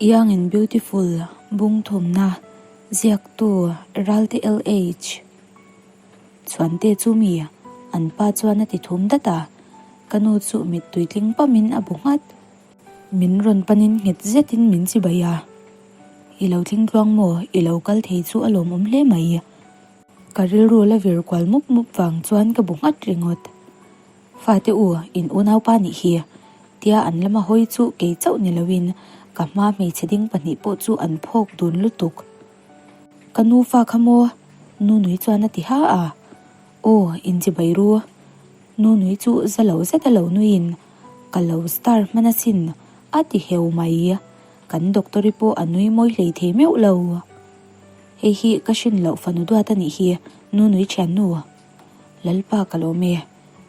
Young and Beautiful bung thumna ziaktu Ralte LH Chhuante chu mi an pa chuan a ti thum dat a, ka nu chu mittui tling pamin a bu nghat. Min rawn panin nghet zetin min chibai a, I lo tling tluang maw? I lo kal thei chu a lawmawm hle mai. Ka rilru la vir kual mup mup vang chuan ka bu nghat ringawt. Fate u, in unaupa nih hi. Tia an lama hawi chu kei chauh ni loin ka hma hmeichhe ding pahnih pawh chu an phawk dun lutuk. Ka nu fa kha maw? Nu nui chuan a ti ha a. Aw, in chibai ru. Nu nui chu za lo zet a lo nuiin ka lo star hman asin a ti heu mai. Kan doctor-i pawh a nui mawi hlei thei meuh lo. Hei hi ka hrin loh fanu duat a nih hi, nu nui thiannu. Lalpa ka lawm e.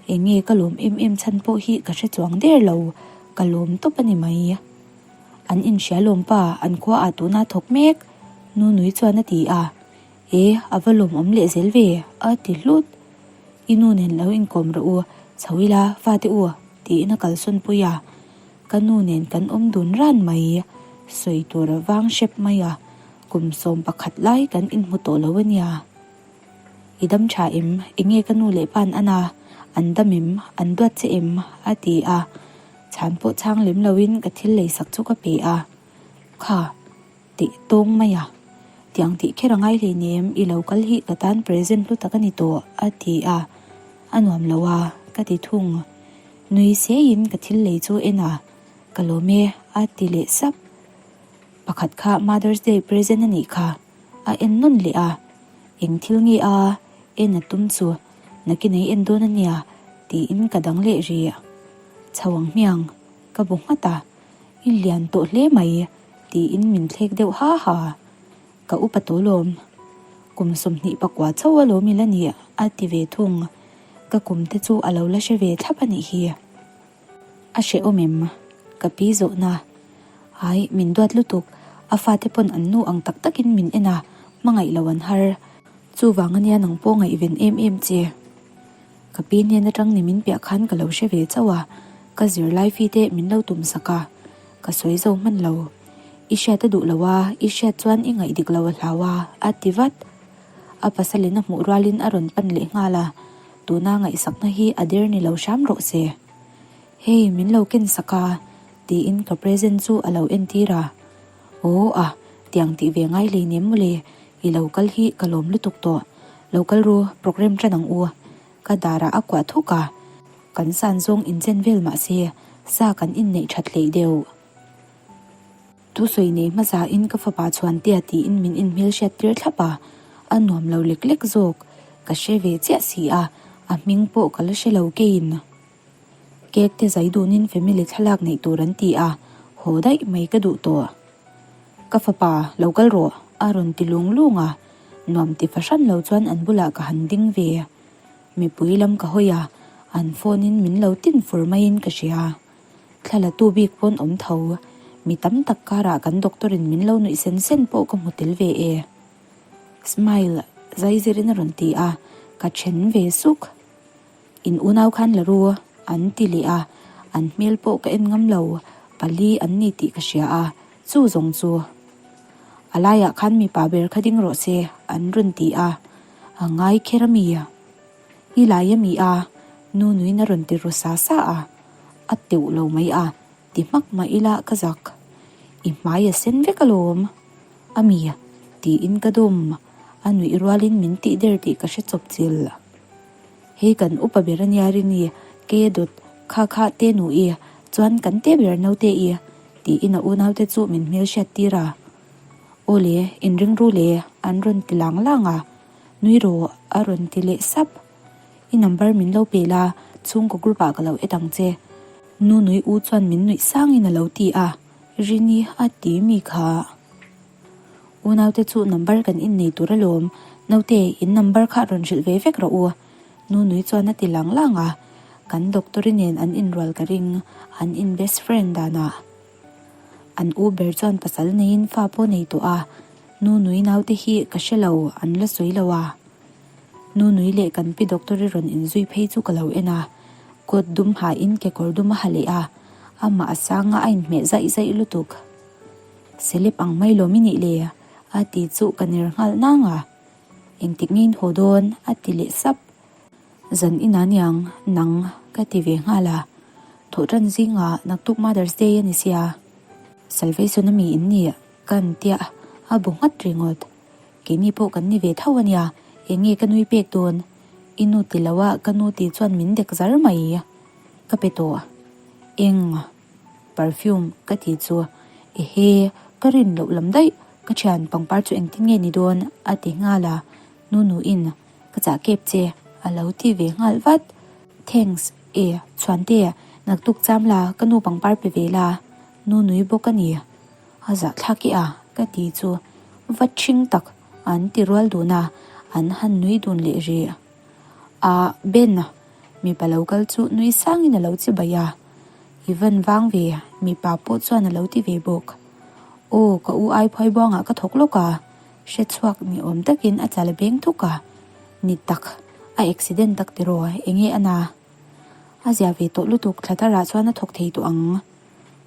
Eng nge ka lawm em em chhan pawh hi ka hre chuang der lo, ka lawm tawp a ni mai. An inhria lawm pa, an khua ah tuna thawk mek, nu nui chuan a ti a. E, a va lawmawm leh zel ve, a ti hlut. I nu nen lo inkawm rawh u, chho ila, fate u, tiin a kalsawn pui a. Ka nu nen kan awm dun ran mai, sawi tur a vang hrep mai a, kum 11 lai kan inhmu tawh lo a nia. I dam tha em? Enge ka nu leh pa'n an a, an dam em? An duat che em? a ti a, chhan pawh chhang lem loin ka thil lei sak chu ka pe a, Kha, teh tawng mai a, tiang tih kher a ngai hleinem, i lo kal hi ka tan present hlu tak a ni tawh, a ti a, a nuam lo a, ka ti thung. Nui seiin ka thil lei chu en a, ka lawm e a ti leh sap. Pakhat kha Mother's Day present a nih kha a en nawn leh a, eng thil nge a en a tum chu nakin ei en dawn a nia tiin ka dang leh rih. Chho ang hmiang ka bu nghat a, i lian tawh hle mai tiin min thlek deuh ha ha. Ka upa tawh lawm. Kum 24 chauh a lawm ila ni a ti ve thung. Ka kum te chu a lo la hre ve thlap a nih hi. A hrehawm em? Ka pi zawhna. Ai, min duat lutuk. A fate pawn an nu ang tak takin min en a, hmangaih lo an har. Chuvang ania nang pawh ngaihven em em che. Ka pi hnen atang ni min piah khan ka lo hre ve chauh a, ka zirlai fi te min lo tum sak a, ka sawi zo hman lo. I hriat a duh lo a, i hriat chuan i ngaih dik lo a hlau a, a ti vat. A pasalin a hmuh rualin a rawn pan leh nghal a, tuna ngaihsakna hi a der ni lo hram rawh se. Hei, min lo ken sak a, tiin ka present chu a lo entir a. Aw a, tiang tih ve ngai hleinem mawle, i lo kal hi ka lawm lutuk tawh. Lo kal ru, programme tan ang u. Ka darah a kuah thuk a, kan san zawng inchen vel mah se, sa kan inneih that hleih deuh. Thusawi nei hmasa in ka fapa Chhuantea tiin min inhmelhriat tir thlap a, a nuam lo lek lek zawk. Ka hre ve chiah si a, a hming pawh ka la hre lo keiin. Cake te zai dunin family thlalak neih tur an ti a, haw daih mai ka duh tawh. Ka fapa, lo kal rawh, a rawn ti lung lung a, nuam ti fahran lo chuan an bulah ka han ding ve. Mipui lam ka hawi a, an phone in min lo tin fur maiin ka hria. Thla la tu bik pawn awm tho. Mi tam tak karah kan doctor in min lo nuih sen sen pawh ka hmu tel ve e. Smile zai zirin a rawn ti a, ka then ve suk. In unau khan la ru an ti leh a, an hmel pawh ka en ngam lo, pali an ni tih ka hria a, chu zawng chu. A laiah khan mipa ber kha ding rawh se an rawn ti a, a ngai kher a mi. I lai a mi a, nu nuin a rawn ti ru sa sa a. A teuh lo mai a, ti hmak mah ila ka zak. I hmai a sen vek alawm. A mi, tiin ka dawm. A nuih rualin min tih der tih ka hre chawp chil. Hei kan upa ber a nia Rini, kei a dawt, kha kha te nu i, chuan kan te ber naute i, tiin a unaute chu min hmelhriat tir a. Aw le, inring ru le, an rawn ti lang lang a. Nui rawh, a rawn ti leh sap. I number min lo pe la, chhungkaw group ah ka lo add ang che. Nu nui u chuan min nuih sangin a lo ti a, Rini a ti mi kha. Unaute chu number kan innei tur alawm, naute in number kha rawn hrilh ve vek rawh u. Nu nui chuan a ti lang lang a, kan doctor-i nen an inrual ka ring, an in best friend danah. An u ber chuan pasal neiin fa pawh nei tawh a, nu nui naute hi ka hre lo, an la sawi lo a. Nu nui leh kan pi doctor-i rawn inzui phei chu ka lo en a, coat dum hain kekawr dum a ha leh a, amah a sanga a inhmeh zaih zaih lutuk. Celeb ang mai lawm i nih le? A ti chu ka ner nghal nang a. Engtik nge in haw dawn? A ti leh sap. Zan inah niang, nang ka ti ve nghal a. Thawhṭan zingah naktuk Mother's Day a ni sia. Salvation a mi in nih ka an tia a bu nghat ringawt. Keini pawh kan ni ve tho a nia, eng nge ka nui pek dawn? I nu ti lo a, ka nu ti chuan min dek zar mai. Ka pe tawh. Eng perfume ka ti chu ehe ka rin loh lam daih, ka thian pangpar chu engtin nge ni dawn? a ti nghal a, nu nuin ka chah kep che a lo ti ve nghal vat. Thanks e Chhuante, naktuk cham la ka nu pangpar pe ve la, nu nui bawk a ni. A zahthlak i a ka ti chu va ṭhing tak an ti rual dun a, an han nui dun leh rih. Ah Ben, mipa lo kal chu nui sangin a lo che baih a, i van vang ve mipa pawh chuan a lo ti ve bawk. Aw ka u ai phuai buangah ka thawk lawk a, hre chhuak ni awm takin a chal a beng thuk a, ni tak, a accident tak tiraw enge a na? A zia ve tawh lutuk thla tharah chuan a thawk thei tawh ang.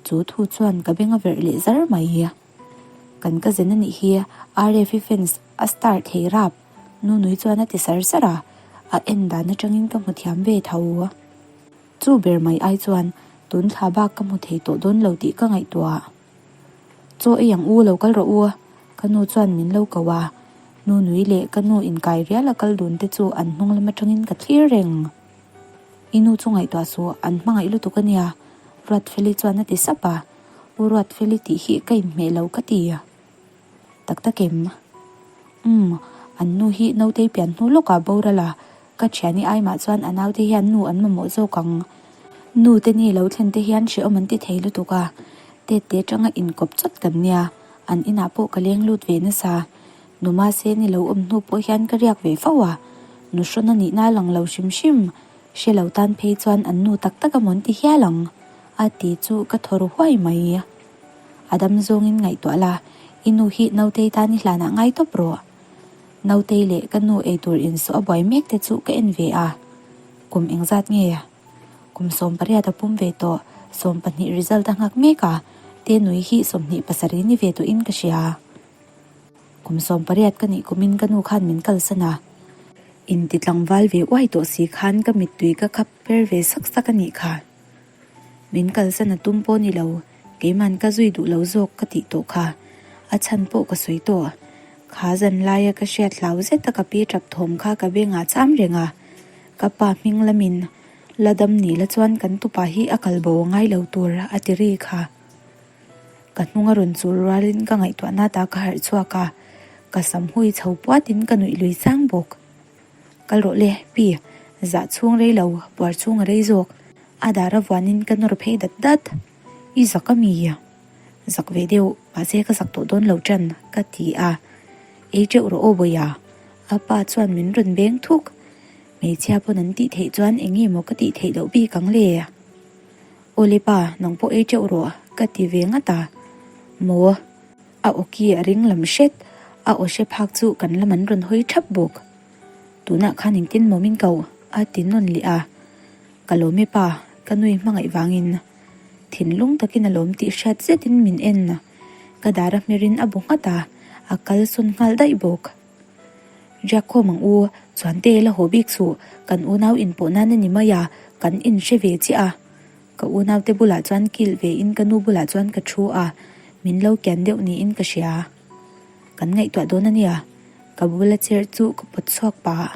Chu thu chuan ka beng a verh leh zar mai. Kan ka zen a nih hi RFI fans a star thei rap nu nui chuan a ti sar sar a, a en dan atangin ka hmu thiam ve tho. Chu ber mai ai chuan tun thla bak ka hmu thei tawh dawn lo tih ka ngaihtuah. Chaw ei ang u lo kal rawh u ka nu chuan min lo ko a, nu nui leh ka nu inkai rial a kal dun te chu an hnung lam atangin ka thlir reng. I nu chu ngaihtuah suh, an hmangaih lutuk a nia, Ruatfeli chuan a ti sap a. U Ruatfeli tih hi ka inhmeh lo ka ti. Tak tak em? Umm, an nu hi nautei pian hnu lawkah boral a, ka thiani aimah chuan a naute hian nu an mamawh zawk ang. Nu te ni lo thlen te hian hrehawm an ti thei lutuk a, tette tanga inkawp chawt kan nia, an inah pawh ka leng lut ve nasa. Numa se ni lo awm hnu pawh hian ka riak ve fo a, nu hrawn a nihna a lang lo hrim hrim, hre lo tan phei chuan an nu tak tak a mawn ti hial ang, a ti chu ka thaw ru huai mai. A dam zawngin ngaihtuah la, i nu hi Nautei tan i hlanah ngai tawp rawh. Nautei leh ka nu eitur insawh a buai mek te chu ka en ve a, kum engzat nge? Kum 18 a pum ve tawh, 12 result a nghak mek a, Tenui hi 27 ni ve tawhin ka hria. Kum 18 ka nih kumin ka nu khan min kalsan a, inti tlangval ve uai tawh si khan ka mittui ka khap per ve sak sak a nih kha. Min kalsan a tum pawh ni lo, keiman ka zui duh lo zawk ka tih tawh kha. A chhan pawh ka sawi tawh. Kha zan laia ka hriat hlau zeta ka pi tap thawm kha ka bengah cham reng a, ka pa hming lamin la dam ni la chuan kan tupa hi a kal bo a ngai lo tur a ti ri kha. Ka hnung a rawn chul rualin ka ngaihtuahna ta ka harh chhuak a, ka sam hui chho puatin ka nuih lui sang bawk. Kal rawh le, pi, zah chhung rei lo, puar chhung a rei zawk. A dar a vuanin ka nawr phei dat dat. I zak a mi? Zak ve deuh, mahse ka zak tawh dawn lo ṭan, ka ti a. Ei ṭeuh rawh aw Bawiha, a pa chuan min rawn beng thuk. Hmeichhia pawn an tih theih chuan eng nge maw ka tih theih loh bik ang le? Awle pa, nang pawh ei teuh rawh, ka ti ve ngat a. Maw? A aw ki a ring lam hret, a aw hre phak chu kan lam an rawn hawi thap bawk. Tunah khan engtin maw min ko? a ti nawn leh a. Ka lawm e pa, ka nui hmangaih vangin. Thinlung takin a lawm tih hriat zetin min en. Ka dar a hmerin a bu nghat a, a kal sawn nghal daih bawk. Riak khawm ang u, chuan te la haw bik suh, kan unau inpawh nan a ni mai a, kan inhre ve chiah a. Ka unaute bulah chuan kilh ve in ka nu bulah chuan ka thu a, min lo kian deuh niin ka hria. Kan ngaihtuah dawn a nia, ka bula chair chu ka pawt chhuak pah.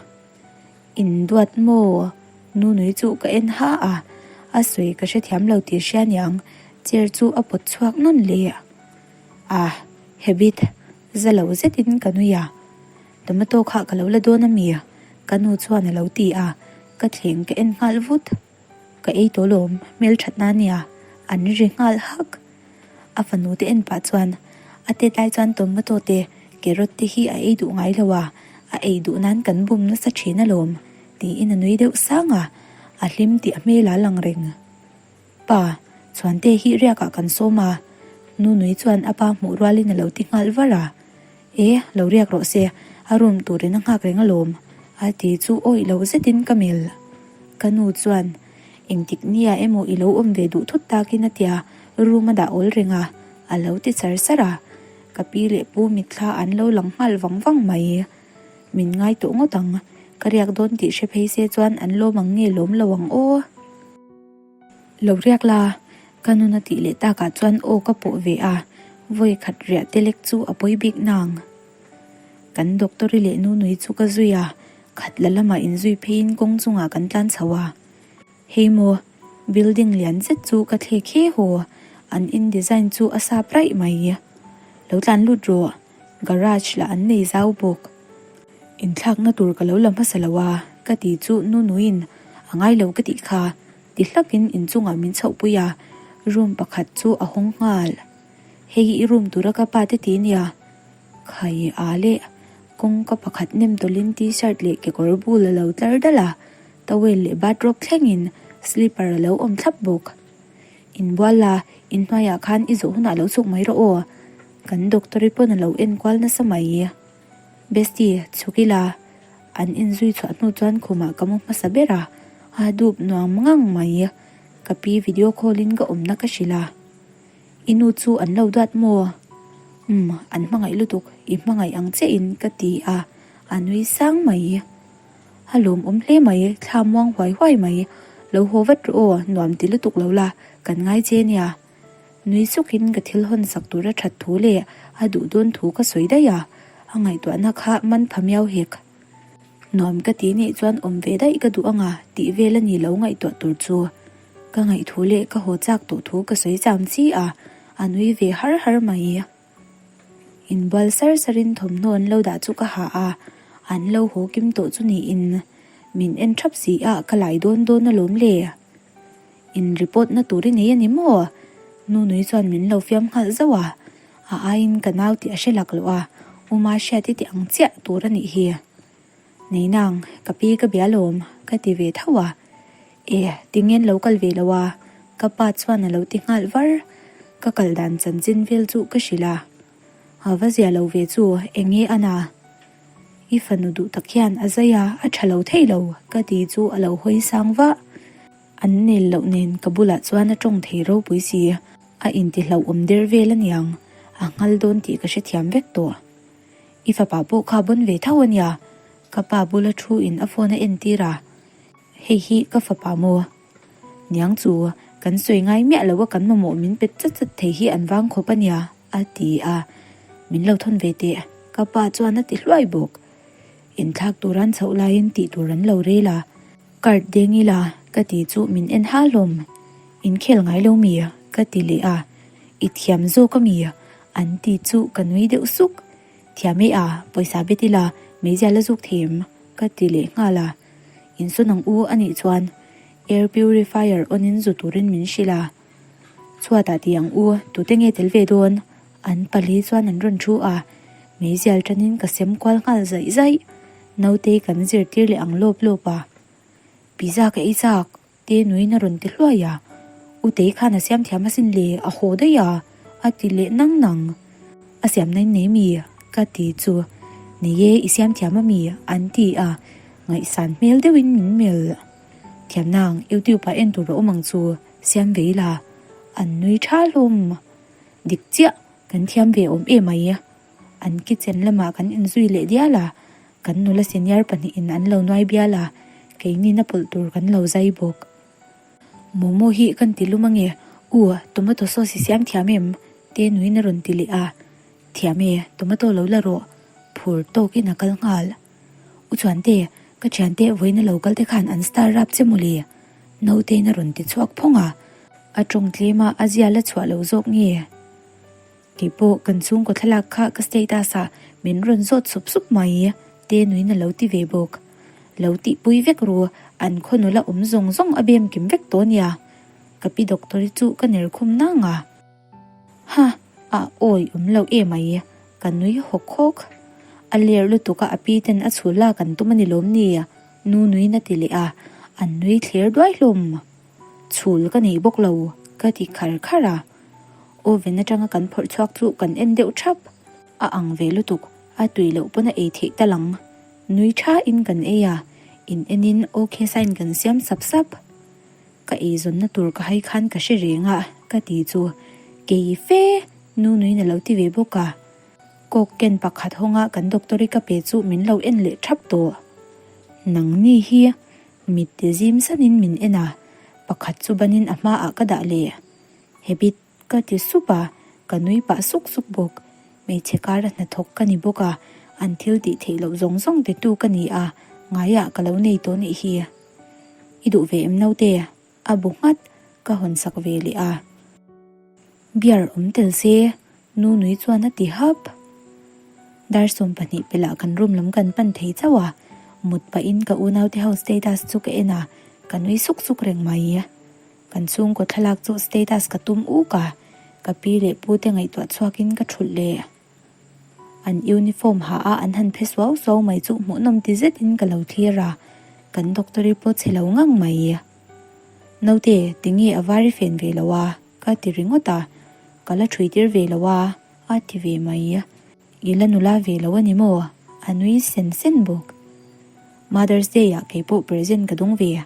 In duat maw? Nu nui chu ka en ha a, a sawi ka hrethiam lo tih hria niang, chair chu a pawt chhuak nawn leh. Ah, habit. Za lo zetin ka nui a, tomato kha ka lo la dawn a mi? Ka nu chuan a lo ti a, ka thleng ka en nghal vut. Ka ei tawh lawm, hmelthat na nia, an ri nghal hak. A fanu te en pah chuan a tet lai chuan tomato te carrot te hi a ei duh ngai lo a, a ei duh nan kan bum nasa thin alawm, tiin a nui deuh sang a, a hlim tih a hmel a lang reng. Pa, Chhuante hi riakah kan sawm a, Nunui chuan a pa hmuh rualin a lo ti nghal var a. E, lo riak rawh se, a room turin a nghak reng alawm, a ti chu awih lo zetin ka mel. Ka nu chuan, Engtik nia emaw i lo awm ve duh thut takin a tia, room a dah awl reng a, A lo ti char char a, ka pi leh pu mitthla an lo lang nghal vang vang mai. Min ngai tawh ngawt ang, ka riak dawn tih hre phei se chuan an lawm ang nge lawm lo ang aw. Lo riak la, ka nun a tih leh takah chuan aw ka pawh ve a, vawi khat riah te lek chu a pawi bik nang. Kan doctor-i leh Nunui chu ka zui a, khat la lamah inzui pheiin kawng chungah kan tlan chho a. Hei maw, building lian zet chu ka thlek he haw, an in design chu a sap raih mai. Lo tlan lut rawh, garage lah an nei zau bawk. Inthlakna tur ka lo la hmasa lo a, ka ti chu Nunuiin a ngai lo ka tih kha, ti hlakin inchungah min chhohpui a, room pakhat chu a hawng nghal. Hei hi i room tura ka pa te ti nia. Khai a leh kawngka pakhat nem tawlhin t-shirt leh kekawr bul a lo tlar dal a, towel leh bathrobe thlengin slipper a lo awm thlap bawk. Inbual la, inhnuaiah khan i zawh hunah lo chhuk mai rawh aw. Kan doctor-i pawn a lo enkual nasa mai. Bestie, chhuk ila. An inzui chhuah hnu chuan khumah ka mu hmasa ber a, a dup nuam ngang mai. Ka pi video call-in ka awmna ka hrilh a. I nu chu an lo duat maw? Umm, an hmangaih lutuk, i hmangaih ang che in ka ti a, a nui sang mai. A lawmawm hle mai, thla muang huai huai mai. Lo haw vat rawh aw, nuam ti lutuk lo la, kan ngai che nia. Nui sukin ka thil hawn sak tura that thu leh a duh dawn thu ka sawi daih a, a ngaihtuahna kha man pha miau hek. Nuam ka ti nih chuan awm ve daih ka duh anga tih vel a ni lo ngaihtuah tur chu. Ka ngaihthu leh ka haw chak tawh thu ka sawi cham chi a, a nui ve har har mai. Inbual sar sarin thawmhnaw an lo dah chu ka ha a, an lo haw kim tawh chu niin min en thap si a ka lai dawn dawn alawm le. In report na tur i nei a ni maw? Nunui chuan min lo fiam nghal zauh a, a aiin ka nau tih a hre lak loh a, Uma hriat i ti ang chiah tur a nih hi. Nei nang, ka pi ka bia lawm, ka ti ve tho a. E, tinge lo kal ve lo a? Ka pa chuan a lo ti nghal var. Ka kal dan chanchin vel chu ka hrilh a. A va zia lo ve chu, eng nge a na? I fanu duh tak hian a zai a, a tha lo thei lo, ka ti chu a lo hawi sang vah. An nel loh nen ka bulah chuan a tawng thei ropui si, a intihlauhawm der vel aniang, a nghal dawn tih ka hrethiam vek tawh. I fapa pawh kha bawn ve tho a nia, ka pa bula thu in a phone a entir a, hei hi ka fapa maw? Niang chu, kan sawi ngai miah lo a kan mamawh min pet chat chat thei hi an vang khawp a nia, a ti a, min lo thawn ve teh, ka pa chuan a ti hluai bawk. Inthlak tur an chhoh laiin tih tur an lo rel a. Card deng ila ka ti chu min en ha hlawm. In khel ngai lo mi? ka ti leh a, I thiam zawk a mi? an ti chu ka nui deuh suk. Thiam e a, pawisa bet ila meizial a zuk thei em? ka ti leh nghal a. Insawn ang u a nih chuan air purifier on in zu turin min hrilh a. Chhuatah ti ang u, tute nge tel ve dawn? An pali chuan an rawn thu a, meizial tanin ka sem kual nghal zaih zaih. Nautei kan zirtir leh ang lawp lawp a, Pizza ka ei chak, te nuin a rawn ti hluai a, Utei khan a siam thiam asin le, a haw daih a, a ti leh nang nang. A siam nain nei mi? ka ti chu, Nei e, i siam thiam a mi? an ti a, ngaihsan hmel deuhin min melh. Thiam nang, YouTube ah en tur a awm ang chu, siam ve ila, an nui tha hlawm. Dik chiah, kan thiam ve awm em ai. An kitchen lamah kan inzui leh dial a, kan nula senior pahnihin an lo nuai bial a, keinin a pawlh tur kan lo zai bawk. Momo hi kan ti lum ange, u, tomato sauce i siam thiam em? te nuin a rawn ti leh a, Thiam e, tomato lo la rawh, phur tawkin a kal nghal. U Chuante, ka thiante vawiin a lo kal te khan an star rap che mawle? Nautein a rawn ti chhuak phawng a, a tawng tlem a, a zia la chhuah lo zawk nge? Tih pawh kan chhungkaw thlalak kha ka status ah min rawn zawt sup sup mai, te nuin a lo ti ve bawk. Lo tihpui vek ru, an khaw nula awm zawng zawng a bem kim vek tawh nia. Ka pi doctor hi chu ka ner khum nang a. Ha, a awi awm lo em ai, ka nui hawk hawk. A ler lutuk a a pi ten a chhul lak an tum a ni lawm ni? Nu nuin a ti leh a, an nui thler duai hlawm. Chhul ka nei bawk lo, ka ti khar khar a. Oven atanga kan phawrh chhuak chu kan en deuh thap. A ang ve lutuk, a tui loh pawn a ei theih tal ang. Nui tha in kan ei a, in en in okay sign kan siam sap sap. Ka eizawnna tur ka hai khan ka hre reng a, ka ti chu kei fe. Nu nuin a lo ti ve bawk a. Coke ken pakhat hawnga kan doctor-i ka pe chu min lo en leh thap tawh. Nangni hi mit ti zim sanin min en a, pakhat chu banin a hmaah ka dah leh. Habit ka ti sup a, ka nui pah suk suk bawk. Hmeichhe kara hnathawk ka ni bawk a, an thil tih theih loh zawng zawng titu ka ni a, ngaiah ka lo nei tawh nih hi. I duh ve em naute? A bu nghat, ka hawn sak ve leh a. Beer awm tel se, nu nui chuan a ti hap. Dar 12 pelh ah kan room lam kan pan thei chauh a, mut pahin ka unaute ho status chu ka en a, ka nui suk suk reng mai. Kan chhungkaw thlalak chu status ka tum uk a, ka pi leh pu te ngaihtuah chhuakin ka thulh leh. An uniform ha a an han phe suau suau mai chu hmuhnawm ti zetin ka lo thlir a, kan doctor-i pawh chhe lo ngang mai. Naute, tinge a var i fen ve lo a? ka ti ringawt a, ka la ṭhui tir ve lo a, a ti ve mai. I la nula ve lo a ni maw? A nui sen sen bawk. Mother's Day ah keipawh present ka dawng ve.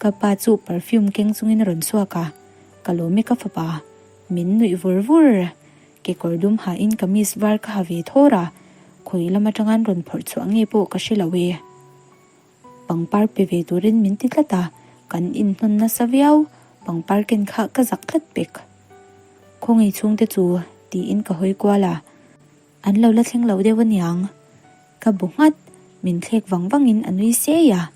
Ka pa chu perfume keng chungin a rawn chhuak a, ka lawm e ka fapa. Min nuih vur vur. Kekawr dum hain kamis var ka ha ve thawr a, khawi lam atanga an rawn phawrh chhuah nge pawh ka hre lo e. Pangpar pe ve turin min ti tlat a, kan inhnawn nasa viau, pangpar ken kha ka zak tlat pek. Khawngaih chhungte chu tiin ka hawi kual a, an lo la thleng lo deuh aniang. Ka bu nghat, min thlek vang vangin a nui sei a.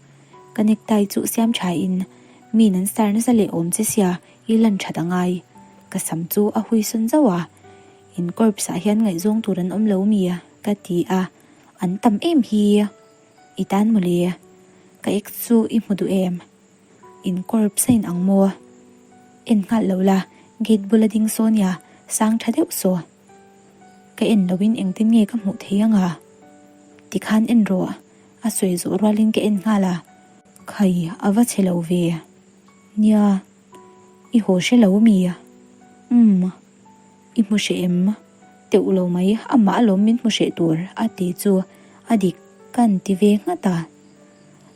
Ka necktie chu siam thain, Min an star nasa leh awm che sia, i lan that a ngai. Ka sam chu a hui sawn zauh a, In corps ah hian ngaihzawng tur an awm lo mi? ka ti a, An tam em hi. I tan mawle, ka ex chu i hmu duh em? In corps a in ang maw? En nghal lo la, gate bula ding saw nia, sang tha deuh saw. Ka en loin engtin nge ka hmuh thei anga? Tikhan en rawh, a sawi zawh rualin ka en nghal a. Khai, a va chhe lo ve. Nia, i haw hre lo mi? Umm, i hmu hreh em? Teuh lo mai, amah alawm min hmu hreh tur, a ti chu a dik kan ti ve nghat a.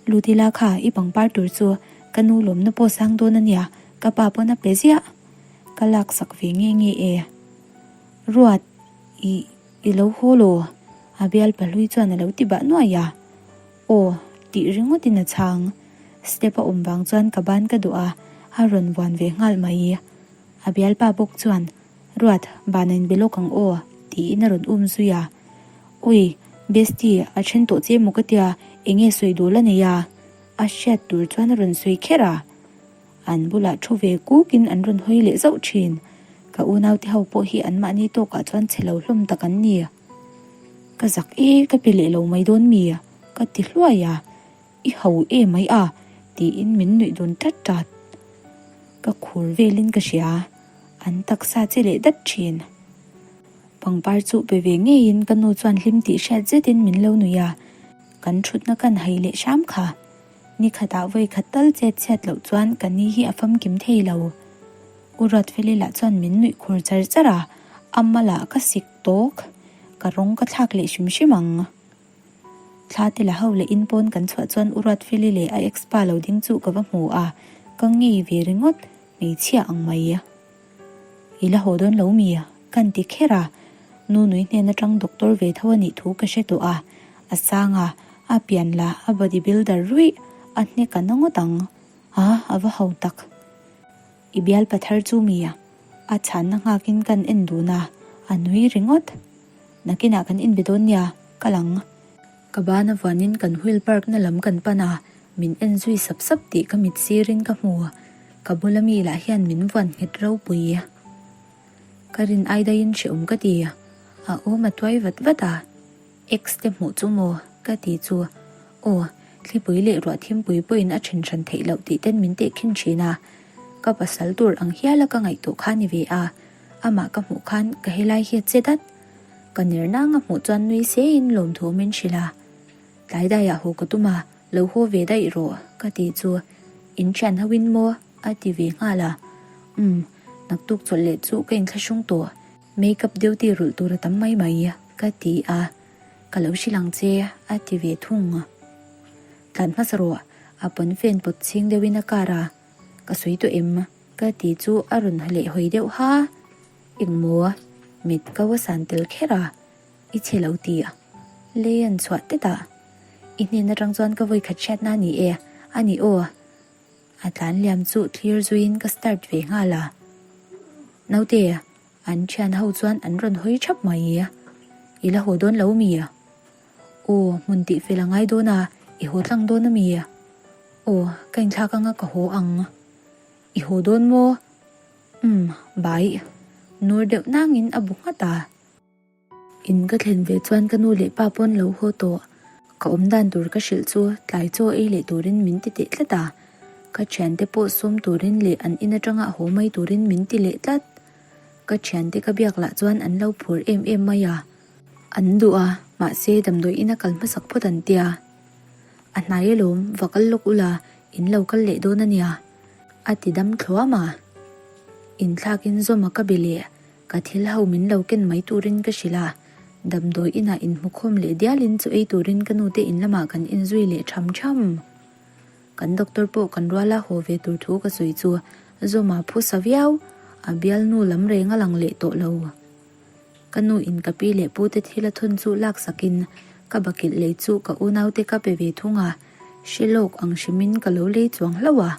Lutila kha i pangpar tur chu ka nu lawmna pawh sang dawn a nia, ka pa pawn a pe ziah. Ka laksak ve nge nge e. Ruat, i, i lo haw law? A bial pahlui chuan a lo ti bah nuai a. Aw, tih ringawtin a chhang. Step a awm vang chuan ka ban ka duh a, a rawn vuan ve nghal mai. A bialpa bawk chuan, Ruat, ban a inbe lawk ang aw, tiin a rawn um zui a. Ui, Bestie, a then tawh che maw ka tia, enge sawi dul a nei a? A hriat tur chuan a rawn sawi kher a. An bulah thu ve kukin an rawn hawi leh zauh thin. Ka unaute ho pawh hi anmahni tawkah chuan chhe lo hlawm tak an ni. Ka zak e, ka pe leh lo mai dawn mi? Ka ti hluai a, I ho e mai a, tiin min nuih dun tat tat. Ka khur velin ka hria, an taksa che leh dat thin. Pangpar chu pe ve ngeiin ka nu chuan hlim tih hriat zetin min lo nuih a, kan thutna kan hai leh hram kha. Ni khatah vawi khat tal chet chhiat loh chuan ka ni hi a famkim thei lo. U Ruatfeli lah chuan min nuih khur char char a, a malah ka sik tawk, ka rawng ka thlak leh hrim hrim ang. Thla te la ho leh in pawn kan chhuah chuan U Ruatfeli leh a ex pa lo ding chu ka va hmu a, ka ngei ve ringawt, hmeichhia ang mai. I la haw dawn lo mi? Kan ti kher a, nu nui hnen atang doctor ve tho a nih thu ka hre tawh a, a sang a, a pian la, a body builder ruih, a hnek a na ngawt ang. A, a va ho tak. I bial pathar chu mi? A chhanna nghakin kan en dun a, a nui ringawt. Nakinah kan inbe dawn nia, kal ang. Ka ban avuanin kan wheel park na lam kan pan a, min en zui sap sap tih ka mit sirin ka hmu. Ka bula mi lah hian min vuan nghet ropui. Ka rin ai daihin hrehawm ka ti. A awm a tuai vat vat a, Ex te hmuh chu maw? ka ti chu. Aw, thlipui leh ruah thimpui pawhin a then hran theih loh tih ten min tehkhin thin a. Ka pasal tur ang hiala ka ngaihtuah kha ni ve a, amah ka hmuh khan ka helai hi a che dat. Ka ner nang a hmuh chuan nui seiin lawmthu min hrilh a. Tlai daiah haw ka tum a, lo haw ve daih rawh ka ti chu in thian ho in maw a ti ve nghal a. Umm, naktuk chawlh leh chu ka inthlahrung tawh, makeup duty rulh tur a tam mai mai ka ti a, ka lo hrilh ang che a ti ve thung. Tlan hmasa rawh, a pawnfen pawt chhing deuhin a kar a, ka sawi tawh em ka ti chu a rawn leh hawi deuh ha. Engmaw? Mit ko a san tel kher a, I chhe lo ti a, lei an chhuah tet a. I hnen atang chuan ka vawi khat hriatna a ni e, a ni aw. A tlan liam chu thlir zuiin ka start ve nghal a. Naute, an thian ho chuan an rawn hawi thap mai. I la haw dawn lo mi? Aw, hmun tih fel a ngai dawn a, i haw tlang dawn a mi? Aw, ka inthlak anga ka haw ang. I haw dawn maw? Umm, bai. Nur deuh nangin a bu nghat a. In ka thlen ve chuan ka nu leh pa pawn lo haw tawh. Ka awm dan tur ka hrilh chu tlai chaw ei leh turin min ti teh tlat a. Ka thiante pawh sawm turin leh an in atanga haw mai turin min ti leh tlat. Ka thiante ka biak lah chuan an lo phur em em mai a. An duh a, mahse damdawi ina kal hmasak phawt an tia. A hnai alawm, va kal lawk ula, in lo kal leh dawn a nia. A ti dam thluam a. Inthlakin zawma ka be leh. Ka thil ho min lo ken mai turin ka hrilh a, damdawi inah inhmukhawm leh dialin chu ei turin ka nute in lamah kan inzui leh tham tham. Kan doctor pawh kan ruala haw ve tur thu ka sawi chu Zawma phusa viau, a bialnu lam reng a lang leh tawh lo. Ka nu in ka pi leh pu te thil a thawn chu laksakin ka bakilh lei chu ka unaute ka pe ve thung a, hre lawk ang hrimin ka lo lei chuang hlauh a,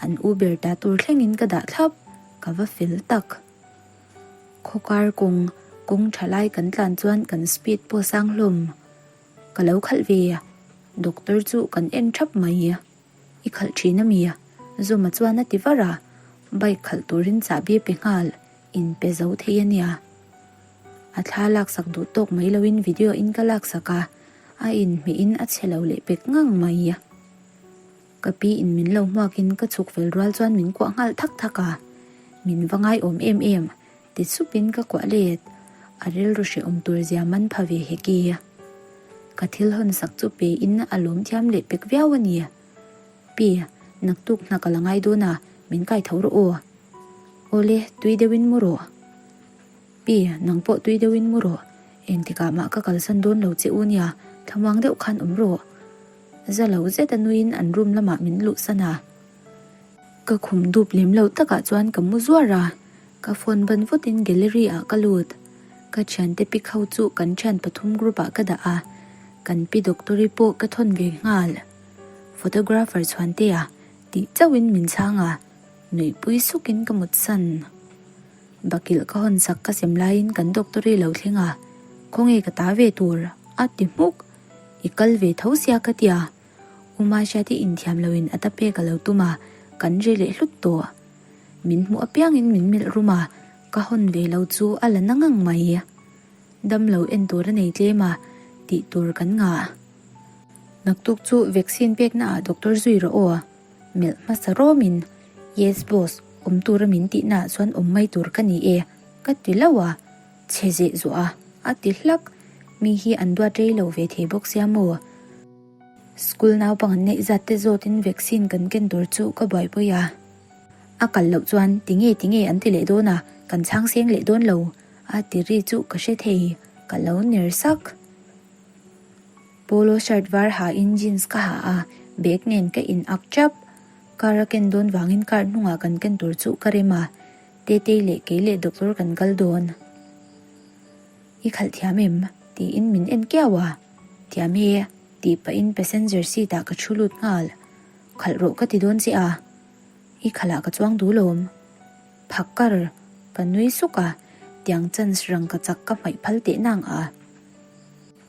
an u ber ta tur thlengin ka dah thlap, ka va fel tak. Khawkar kawng, kawng tha lai kan tlan chuan kan speed pawh sang hlawm. Ka lo khalh ve a, doctor chu kan en thap mai. I khalh thin a mi? Zawma chuan a ti var a, bike khalh turin chahbi pe nghal, in pe zo thei a nia. A thla laksak duh tawk mai loin video in ka laksak a, a inhmeh in a chhe lo leh pek ngang mai. Ka pi in min lo hmuak in ka chhuk fel rual chuan min kuah nghal thak thak a, min va ngaiawm em em ti sup in ka kuah let, a rilru hrehawm tur zia man pha ve hek i. Ka thil hawn sak chu pe in a lawm thiam leh pek viau a ni. Pi, naktuk hna ka la ngai dawn a, min kai tho rawh aw. Awle, tui deuh in mu rawh. Pi, nang pawh tui deuh in mu rawh, engtikah mah ka kalsan dawn lo che u nia, thlamuang deuh khan awm rawh. Za lo zet a nuiin an room lamah min luhsan a. Ka khum dup lem lo takah chuan ka mu zuar a, ka phone ban vutin gallery ah ka lut. Ka thiante pic ho chu kan thian pathum group ah ka dah a, kan pi doctor-i pawh ka thawn ve nghal. Photographer chhuantea tih chauhin min chhang a, nuihpui sukin ka mutsan. Bakilh ka hawn sak ka sem laiin kan doctor-i lo thleng a, Khawnge ka ta ve tur? a ti hmuk. I kal ve tho sia ka tia. U Mahriati inthiam loin a ta pek a lo tum a, kan ri leh hlut tawh. Min hmuh apiangin min melh rum a, ka hawn ve lo chu a la na ngang mai. Dam lo en tur a nei tlem a, tih tur kan ngah. Naktuk chu vaccine pekna ah doctor zui rawh aw. Melh hmasa rawmin, Yes boss, awm tura min tihna ah chuan awm mai tur ka ni e, ka ti lo a. Chhe zeh zuah a, a ti hlak. Mi hi an duat rei lo ve thei bawk sia maw? School naupang an neih zat te zawtin vaccine kan ken tur chu ka buaipui a. A kal loh chuan tinge tinge an ti leh dawn a, kan chhang seng leh dawn lo, a ti ri chu ka hre thei, ka lo ner sak. Polo shirt var ha in jeans ka ha a, bag nen ka in ak chap. Car a ken dawn vangin car hnungah kan ken tur chu ka rem a. Tetei leh kei leh doctor kan kal dawn. I khalh thiam em? tiin min en kiau a. Thiam e, tih pahin passenger seat ah ka thu lut nghal. Khalh rawh ka ti dawn che a. I khalh ah ka chuang duh lawm. Phakar, ka nui suk a, tiang chance rang ka chak ka hmaih phal teh nang a.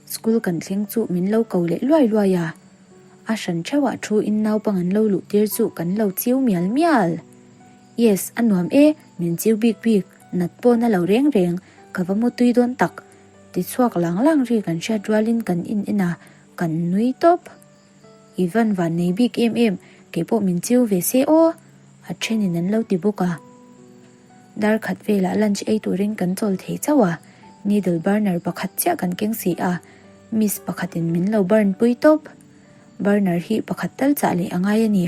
School kan thleng chu min lo ko leh luai luai a, a hran theuhah thu in naupang an lo luh tir chu kan lo chiu mial mial. Yes, a nuam e, min chiu bik bik, nat pawh na lo reng reng, ka va mu tui dawn tak. Ti chhuak lang lang ri kan hriat rualin kan in en a, kan nui tawp. I van van nei bik em em, kei pawh min chiu ve se aw, a thenin an lo ti bawk a. Dar khat velah lunch ei turin kan chawl thei chauh a, needle burner pakhat chiah kan keng si a, miss pakhatin min lo burn pui tawp. Burner hi pakhat tal chah leh a ngai a ni,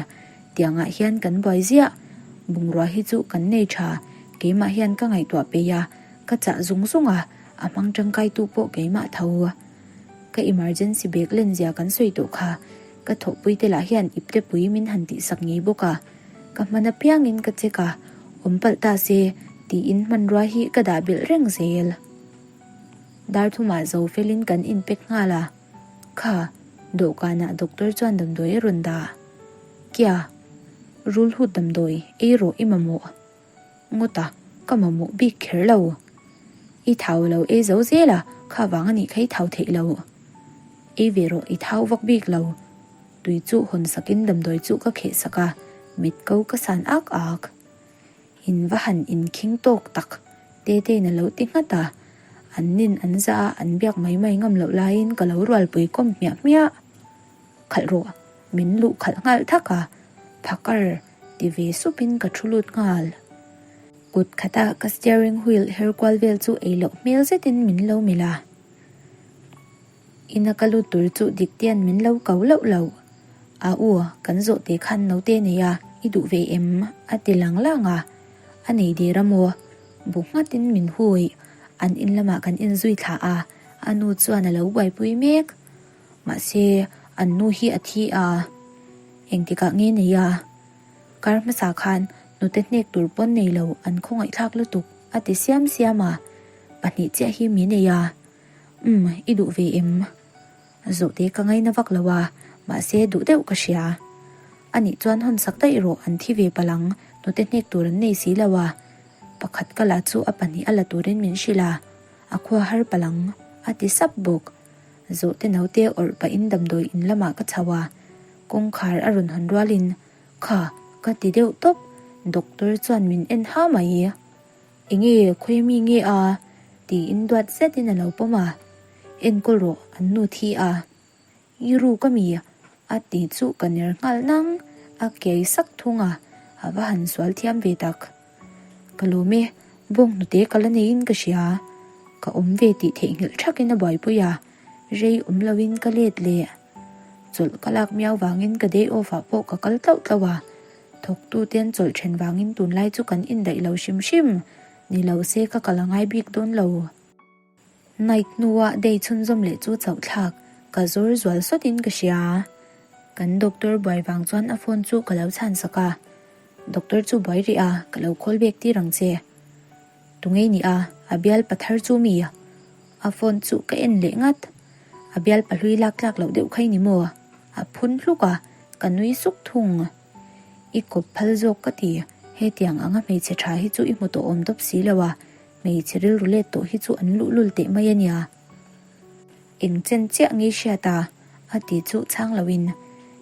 tiangah hian kan buai ziah. Bungrua hi chu kan nei tha, keimah hian ka ngaihtuah peih a, ka chah zung zung a, a hmang tangkaitu pawh keimah tho. Ka emergency bag len zia kan sawi tawh kha, ka thawhpui te lah hian ipte pui min han tihsak ngei bawk a, ka hman apiangin ka check a, awm palh ta se Tiin hmanrua hi ka dah belh reng zel. Dar thumah zo felin kan inpek nghal a, Kha, dawhkanah doctor chuan damdawi a rawn dah. Kia, rulhut damdawi ei rawh i mamawh. Ngawt a, ka mamawh bik kher lo. I thau lo ei zo zel a, kha vang a nih kha i thau theih lo. Ei ve rawh i thau vak bik lo. Tui chu hawn sakin damdawi chu ka kheh sak a, mit ko ka san ak ak. In va han inkhing tawk tak, Tetein a lo ti nghat a. An nin an zah a, an biak mai mai ngam loh laiin ka lo rualpui kawm hmiah hmiah. Khalh rawh, min luh khalh nghal thak a, phakar ti ve supin ka thu lut nghal. Kut khata ka steering wheel her kual vel chu ei loh hmel zetin min lo melh a. Ina ka lut tur chu Diktea'n min lo ko loh loh. A u, kan zawh te khan naute nei a, i duh ve em? a ti lang lang a. A nei der a maw? Bu nghatin min hui. An in lamah kan inzui thla a, a nu chuan a lo buaipui mek. Mahse, an nu hi a thi a. Engtikah nge nei a? Kar hmasa khan hnute hnek tur pawn nei lo an khawngaihthlak lutuk a ti siam siam a. Pahnih chiah hi mi nei a. Umm, i duh ve em? Zawhte ka ngaina vak lo a, mahse duh deuh ka hria. Anih chuan hawn sak daih rawh an thi ve palang, hnute hnek tur an nei si lo a. Pakhat ka la chu a pahnih a la turin min hrilh a, a khua har palang, a ti sap bawk. Zawhte naute awrh pahin damdawi in lamah ka chho a, kawngkhar a rawn hawn rualin, Kha, ka ti deuh tawp, doctor chuan min en ha mai. Enge khawi mi nge a? tiin duat zetin a lo pawm a, Enkawl rawh, an nu thi a. I ruk a mi? a ti chu ka ner nghal nang, a kiai sak thung a, a va han sual thiam ve tak. Ka lawm e, bawng hnute ka la neiin ka hria. Ka awm ve tih theihnghilh thakin a buaipui a, rei awm loin ka let leh. Chawlh ka lak miau vangin ka day off ah pawh ka kal tlauh tlauh a, Thawktuten chawlh then vangin tunlai chu kan indaih lo hrim hrim, ni lo se ka kal a ngai bik dawn lo. Night hnua day chhunzawm leh chu chauh thlak ka zawr zual sawtin ka hria. Kan doctor buai vang chuan a phone chu ka lo chhan sak a, Doctor chu buai rih a, ka lo call bek tir ang che. Tungei ni a, a bial pathar chu mi? A phone chu ka en leh ngat. A bial pahlui lak tlak loh deuh kha i ni maw? A phun hluk a, ka nui suk thung. I kawp phal zawk ka ti, hetiang anga hmeichhe tha hi chu i hmu tawh awm dawp si lo a, hmeichhe rilru let tawh hi chu an luhlul teh mai a nia. Eng chen chiah ngei hriat a? A ti chu chhang loin,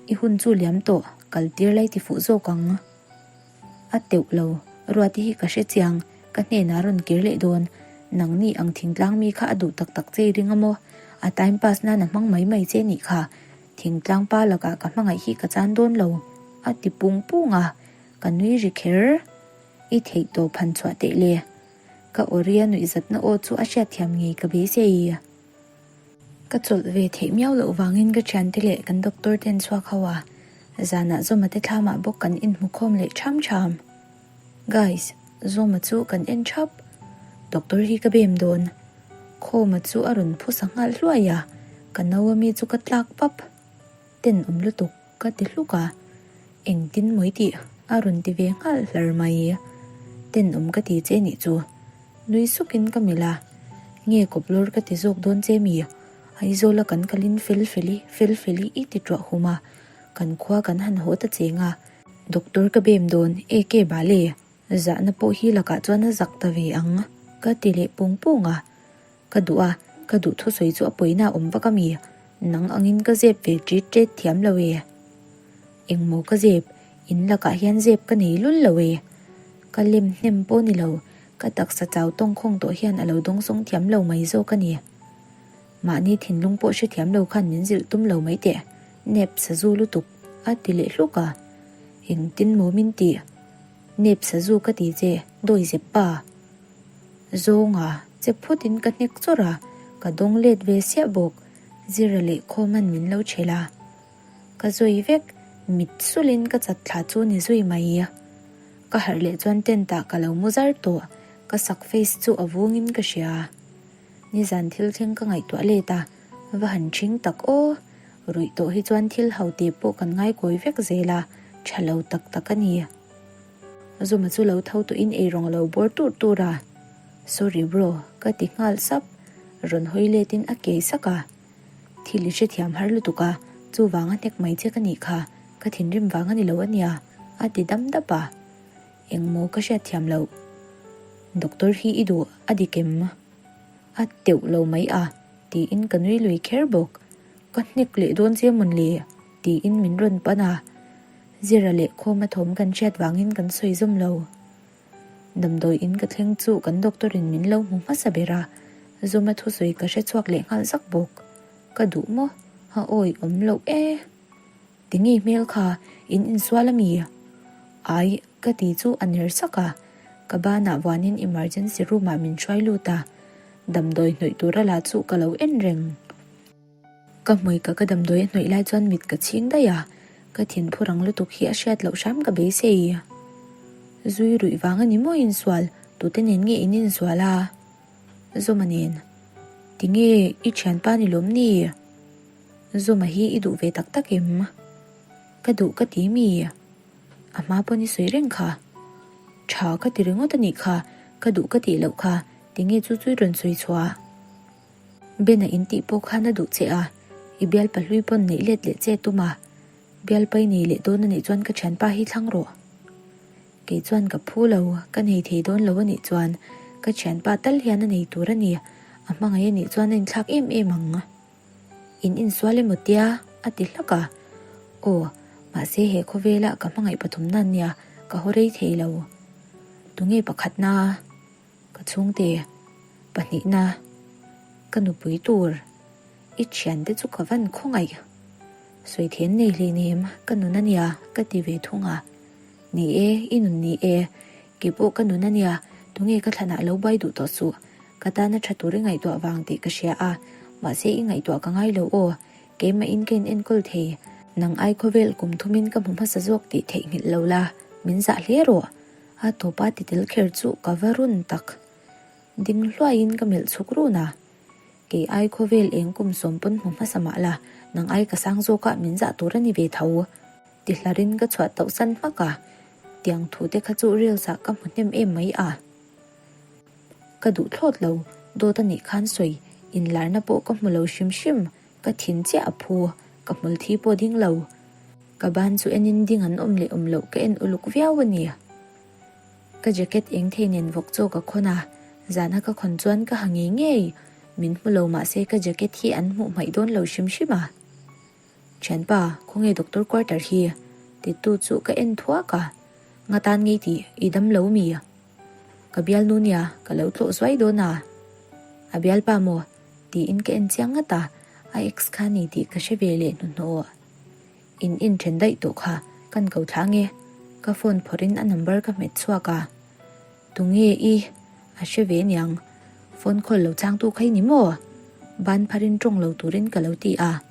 I hun chu liam tawh, kal tir lai ti fuh zawk ang. A teuh lo, Ruati hi ka hre chiang, ka hnenah rawn kir leh dawn. Nangni ang thingtlang mi kha a duh tak tak che i ring a maw? A time pass nan a hmang mai mai che nih kha. Thingtlang pa lakah ka hmangaih hi ka chan dawn lo, a ti pung pung a, ka nui ri kher. I theih tawh phan chhuah teh le. Ka awria nuihzatna aw chu a hriatthiam ngei ka beisei. Ka chawlh ve theih miau loh vangin ka thiante leh kan doctor ten chhuak ho a, zanah Zawma te thlamah bawk kan inhmu khawm leh ṭham ṭham. Guys, Zawma chu kan en ṭhap. Doctor hi ka bem dawn. Khawma chu a rawn phusa nghal hluai a, ka no ami chu ka tlak pap. Tenawm lutuk ka ti hluk a, engtin mawi tih a rawn ti ve nghal hlar mai. Tenawm ka ti che nih chu. Nui sukin ka melh a, nge kawp lawr ka ti zawk dawn che mi? Aizawla kan kalin fel feli, fel feli i ti tuah hum a, kan khua kan han haw ta cheng a, doctor ka bem dawn e ke bale, zahna pawh hi lakah chuan a zak ta ve ang ka ti leh pung pung a, ka duh a, ka duh thusawi chu a pawina a awm vak a mi? Nang angin ka zep ve ṭit ṭet thiam lo e. Engmaw ka zep, in lakah hian zep ka nei lul lo e. Ka lem hnem pawh ni lo, ka taksa chau tawngkhawng tawh hian a lo dawngsawng thiam lo mai zawk a ni. Mahni thinlung pawh hre thiam lo khan min zilh tum lo mai teh, nep sazu lutuk, a ti leh hluk a. Engtin maw min tih? Nep sazu ka ti che, dawi zep pa. Zawnga, che phutin ka hnek chawrh a, ka dawng let ve siah bawk, Zira leh Khawman min lo chhel a. Ka zui vek, mit sulin ka chat thla chu ni zui mai. Ka harh leh chuan tent ah ka lo mu zar tawh, ka sak face chu a vungin ka hria. Nizan thil thleng ka ngaihtuah let a, va han ṭhing tak aw. Ruih tawh hi chuan thil ho te pawh kan ngaikawi vek zel a, ṭha lo tak tak a ni. Zuma chu lo tho tawhin eirawng a lo bawr tur tur a. Sorry bro, ka ti nghal sap. Rawn hawi letin a kei sak a. Thil i hrethiam har lutuk a, chuvang a hnek mai che ka nih kha, ka thinrim vang a ni lo ania, a ti dam dap a. Engmaw ka hriatthiam loh? Doctor hi i duh a dik em? A teuh lo mai a, tiin ka nui lui kher bawk. Ka hnek leh dawn che mawn le? tiin min rawn pan a. Zira leh Khawma thawm kan hriat vangin kan sawi zawm lo. Damdawi in ka thleng chu kan doctor in min lo hmu hmasa ber a, Zuma thusawi ka hre chhuak leh nghal zak bawk. Ka duh maw? A awi awm loh e. Tinge hmel kha in insual ami? Ai, ka ti chu a ner sak a, ka banah vuanin emergency room ah min hruai lut a, damdawi hnawih tura la chu ka lo en reng. Ka hmui ka ka damdawi a hnawih lai chuan mit ka chhing daih a, ka thinphu rang lutuk hi a hriat loh hram ka beisei. Zui ruih vang a ni maw insual, tute nen nge in insual a? Zuma nen. Tinge i thianpa ni lawm ni? Zuma hi i duh ve tak tak em? Ka duh ka ti mi? A hma pawn i sawi reng kha. Tha ka ti ringawt a nih kha, ka duh ka tih loh kha, tinge chu chu i rawn sawi chhuah? Ben-a in tih pawh khan a duh che a, i bialpa hlui pawn neih let leh che tum a, bialpa i nei leh dawn a nih chuan ka thianpa hi thlang rawh. Kei chuan ka phu lo, ka nei thei dawn lo a nih chuan ka thianpa tal hian a nei tur a ni, a hmangaih a nih chuan a inthlak em em ang. In insual emaw tia? a ti hlak a. Aw, mahse he khawvela ka hmangaih pathumna nia ka haw rei thei lo. Tunge pakhatna? Ka chhungte pahnihna ka nupui tur i thiante chu ka van khawngaih. Sawi then nei hleinem ka nun ania ka ti ve thung a. Ni e, i nun ni e, kei pawh ka nun ania, tunge ka thlanah lo bai duh tawh suh. Ka tana tha tur i ngaihtuah vang tih ka hria a, mahse i ngaihtuah ka ngai lo aw, keimahin ka in enkawl thei. Nang ai khawvel kum thumin ka hmu hmasa zawk tih theihnghilh lo la, min zah hle rawh. A tawpa ti tel kher chu ka va run tak. Ding hluaiin ka melh chhuk run a. Kei ai khawvel eng kum sawm pawn hmu hmasa mah la, nang ai ka sang zawk a min zah tur a ni ve tho. Ti hlarin ka chhuah tauh san hmak a. Tiang thu te kha chu reels ah ka hmu hnem em mai a. Ka duh thlawt lo, dawt a nih khan sawi, inlarna pawh ka hmu lo hrim hrim, ka thin chiah a phu, ka hmul thi pawh ding lo. Ka ban chu enin ding an awm leh awm loh ka en uluk viau a ni. Ka jacket eng thei nen vawk chaw ka khawn a, zana ka khawn chuan ka ha ngei ngei, min hmu lo mahse ka jacket hi an hmuh hmaih dawn lo hrim hrim a. Thianpa, khawnge doctor quarter hi? Titu chu ka en thuak a, Nga tan ngei tih i dam lo mi? Ka bialnu nia, ka lo tlawh zuai dawn a. A bialpa maw? Tiin ka en chiang ngat a, a ex kha ni tih ka hre ve leh hnuhnawh. In inthen daih tawh kha kan ko thla nge? Ka phone phawrhin a number ka hmet chhuak a. Tunge i? A hre ve niang. Phone call lo changtu kha i ni maw? Ban pharin tawng lo turin ka lo ti a.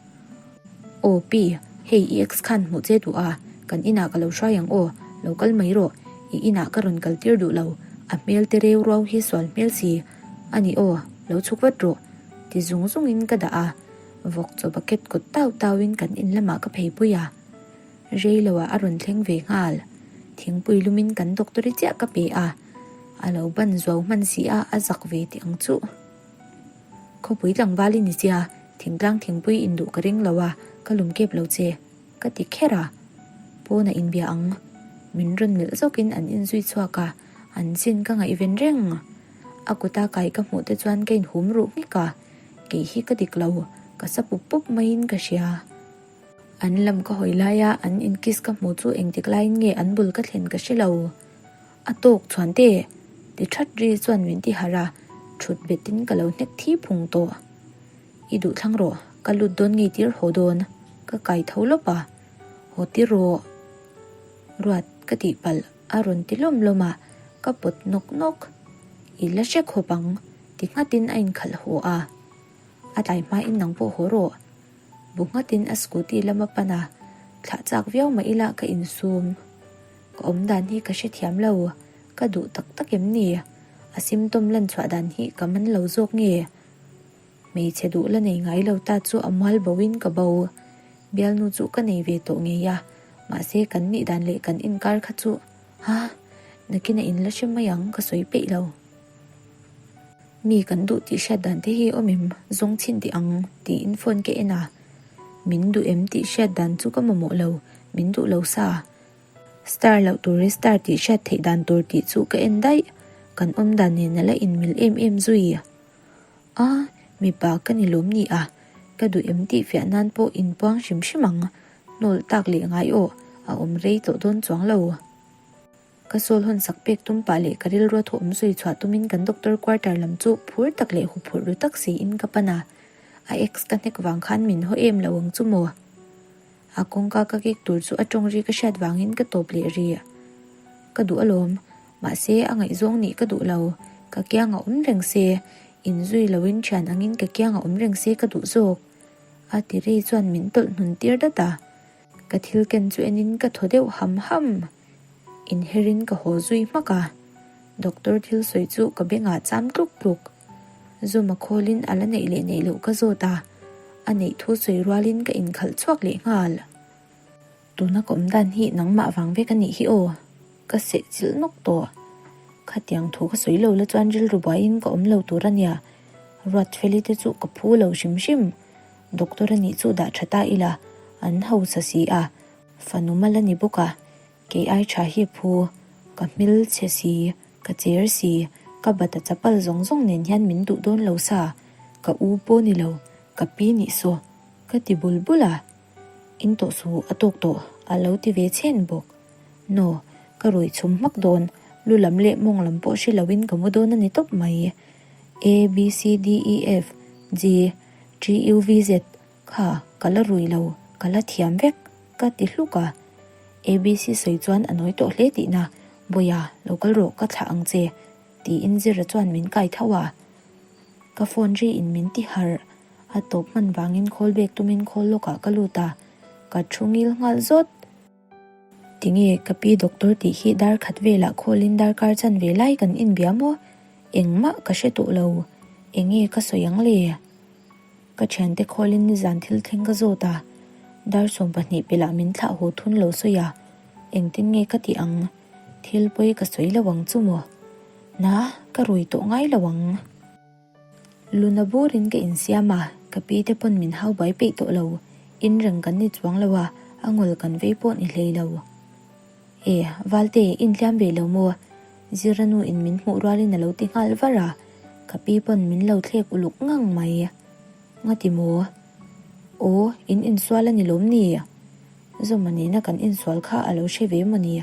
Aw pi, hei i ex khan hmuh che duh a, kan inah ka lo hruai ang aw, lo kal mai rawh, i inah ka rawn kal tir duh lo, a hmel te reu ruau hi sual hmel si a ni aw, lo chhuk vat rawh, ti zung zungin ka dah a. Vawk chaw bucket kawt tau tauin kan in lamah ka phei pui a, rei loah a rawn thleng ve nghal. Thingpui lumin kan doctor-i chiah ka pe a, a lo ban zuau hman si a, a zak ve teh ang chuh. Khawpui tlangval i ni sia, thingtlang thingpui in duh ka ring lo a, ka lum kep lo che, ka ti kher a. Pawnah inbia ang. Min rawn melh zawkin an inzui chhuak a, an chin ka ngaihven reng. A kuta kai ka hmuh te chuan ka inhum ruh nghek a. Kei hi ka dik lo, ka sa pup pup maiin ka hria. An lam ka hawi laia an inkiss ka hmuh chu engtik laiin nge an bul ka thlen ka hre lo. A tawk chhuan te! Ti that ri chuan min ti harh a, thut betin ka lo hnek thi phung tawh. I duh thlang rawh, ka lut dawn ngei tir haw dawn, ka kai tho lawp a. Haw tir rawh. Ruat ka tih palh a rawn ti lawm lawm a, ka pawt nawk nawk. I la hre khawp ang. Ti nghatin a inkhalh haw a, a tlai hmain nang pawh haw rawh. Bu nghatin a scooty lam a pan a, thlah chak viau mah ila ka insum. Ka awm dan hi ka hrethiam lo, ka duh tak tak em ni? A symptom lan chhuah dan hi ka man lo zawk nge? Hmeichhe duh la nei ngai lo ta chu a mual bo in ka bo. Bialnu chu ka nei ve tawh ngei a, mahse kan nih dan leh kan inkar kha chu, ha? Nakin a inla hre mai ang, ka sawi peih lo. Mi kan duh tih hriat dan te hi awm em? Zawng chhin teh ang, tiin phone ka en a. Min duh em tih hriat dan chu ka mamawh lo, min duh lo sa. Star loh tur hi star tih hriat theih dan tur tih chu ka en daih. Kan awm dan nen a la inmil em em zui. A, mipa ka ni lawm ni a, ka duh em tih fiah nan pawh inpuang hrim hrim ang, hnawl tak leh ngai aw, a awm rei tawh dawn chuang lo. Ka sawl hawn sak pek tum pah leh ka rilrua thu awm sawi chhuah tumin kan doctor quarter lam chu phur tak leh huphurh ru tak siin ka pan a, a ex ka hnek vang khan min haw em lo ang chu maw? A kawngka ka kik tur chu a tawng ri ka hriat vangin ka tawp leh ri. Ka duh alawm, mahse a ngaihzawng nih ka duh lo, ka kiang a awm reng se, inzui loin thian angin ka kiang a awm reng se ka duh zawk. A ti ri chuan min tawlh hnun tir dat a. Ka thil ken chu enin ka thaw deuh ham ham. Inherin ka haw zui hmak a, doctor thil sawi chu ka bengah cham tluk tluk. Zuma khawlin a la neih leh neih loh ka zawt a, a neih thu sawi rualin ka inkhalh chhuak leh nghal. Tuna ka awm dan hi nangmah vang vek a nih hi aw, ka seh chilh nawk tawh. Khatiang thu ka sawi lo la chuan rilru buaiin ka awm lo tur a nia, Ruatfeli te chu ka phu lo hrim hrim. Doctor a nih chu dah tha ta ila, an hausa si a, fanu mal a ni bawk a, kei ai tha hi phu, ka hmil chhe si, ka cher si, ka bata chapal zawng zawng nen hian min duh dawn lo sa, ka u pawh ni lo, ka pi nih saw, ka ti bul bul a, in tawh su a tawk tawh a lo ti ve chhen bawk. Naw, ka ruih chhum hmak dawn, lu lam leh mawng lam pawh hre loin ka mu dawn a ni tawp mai. A, B, C, D, E, F, G. TUVZ kha ka la rui lo, ka la thiam vek, ka ti hluk a. ABC sawi chuan a nawi tawh hle tihna, Bawiha, lo kal rawh, ka thlah ang che, tiin Zira chuan min kai tho a. Ka phone ri in min ti harh, a tawp hman vangin call back tumin call lawkah ka lut a, ka thu ngil nghal zawt. Tinge ka pi doctor tih hi dar khat velah khawlin darkar chan ve lai kan inbia maw? Engmah ka hre tawh lo, enge ka sawi ang le? Ka thiante khawlin nizan thil thleng ka zawt a, dar 12 pelah min thlah haw thun lo sawi a, engtin nge ka tih ang? Thil pawi ka sawi lo ang chu maw? Na, ka rui tawh ngai lo ang. Luna burin ka insiam a, ka pi te pawn min hau buai peih tawh lo, in reng kan ni chuang lo a, a ngawl kan vei pawh ni hlei lo. E, Valte, in tliam ve lo maw? Zira nu in min hmuh rualin a lo ti nghal var a, ka pi pawn min lo thlek uluk ngang mai. Ngati maw? Aw, in insual a ni lawm ni? Zawma nena kan insual kha a lo hre ve maw ni?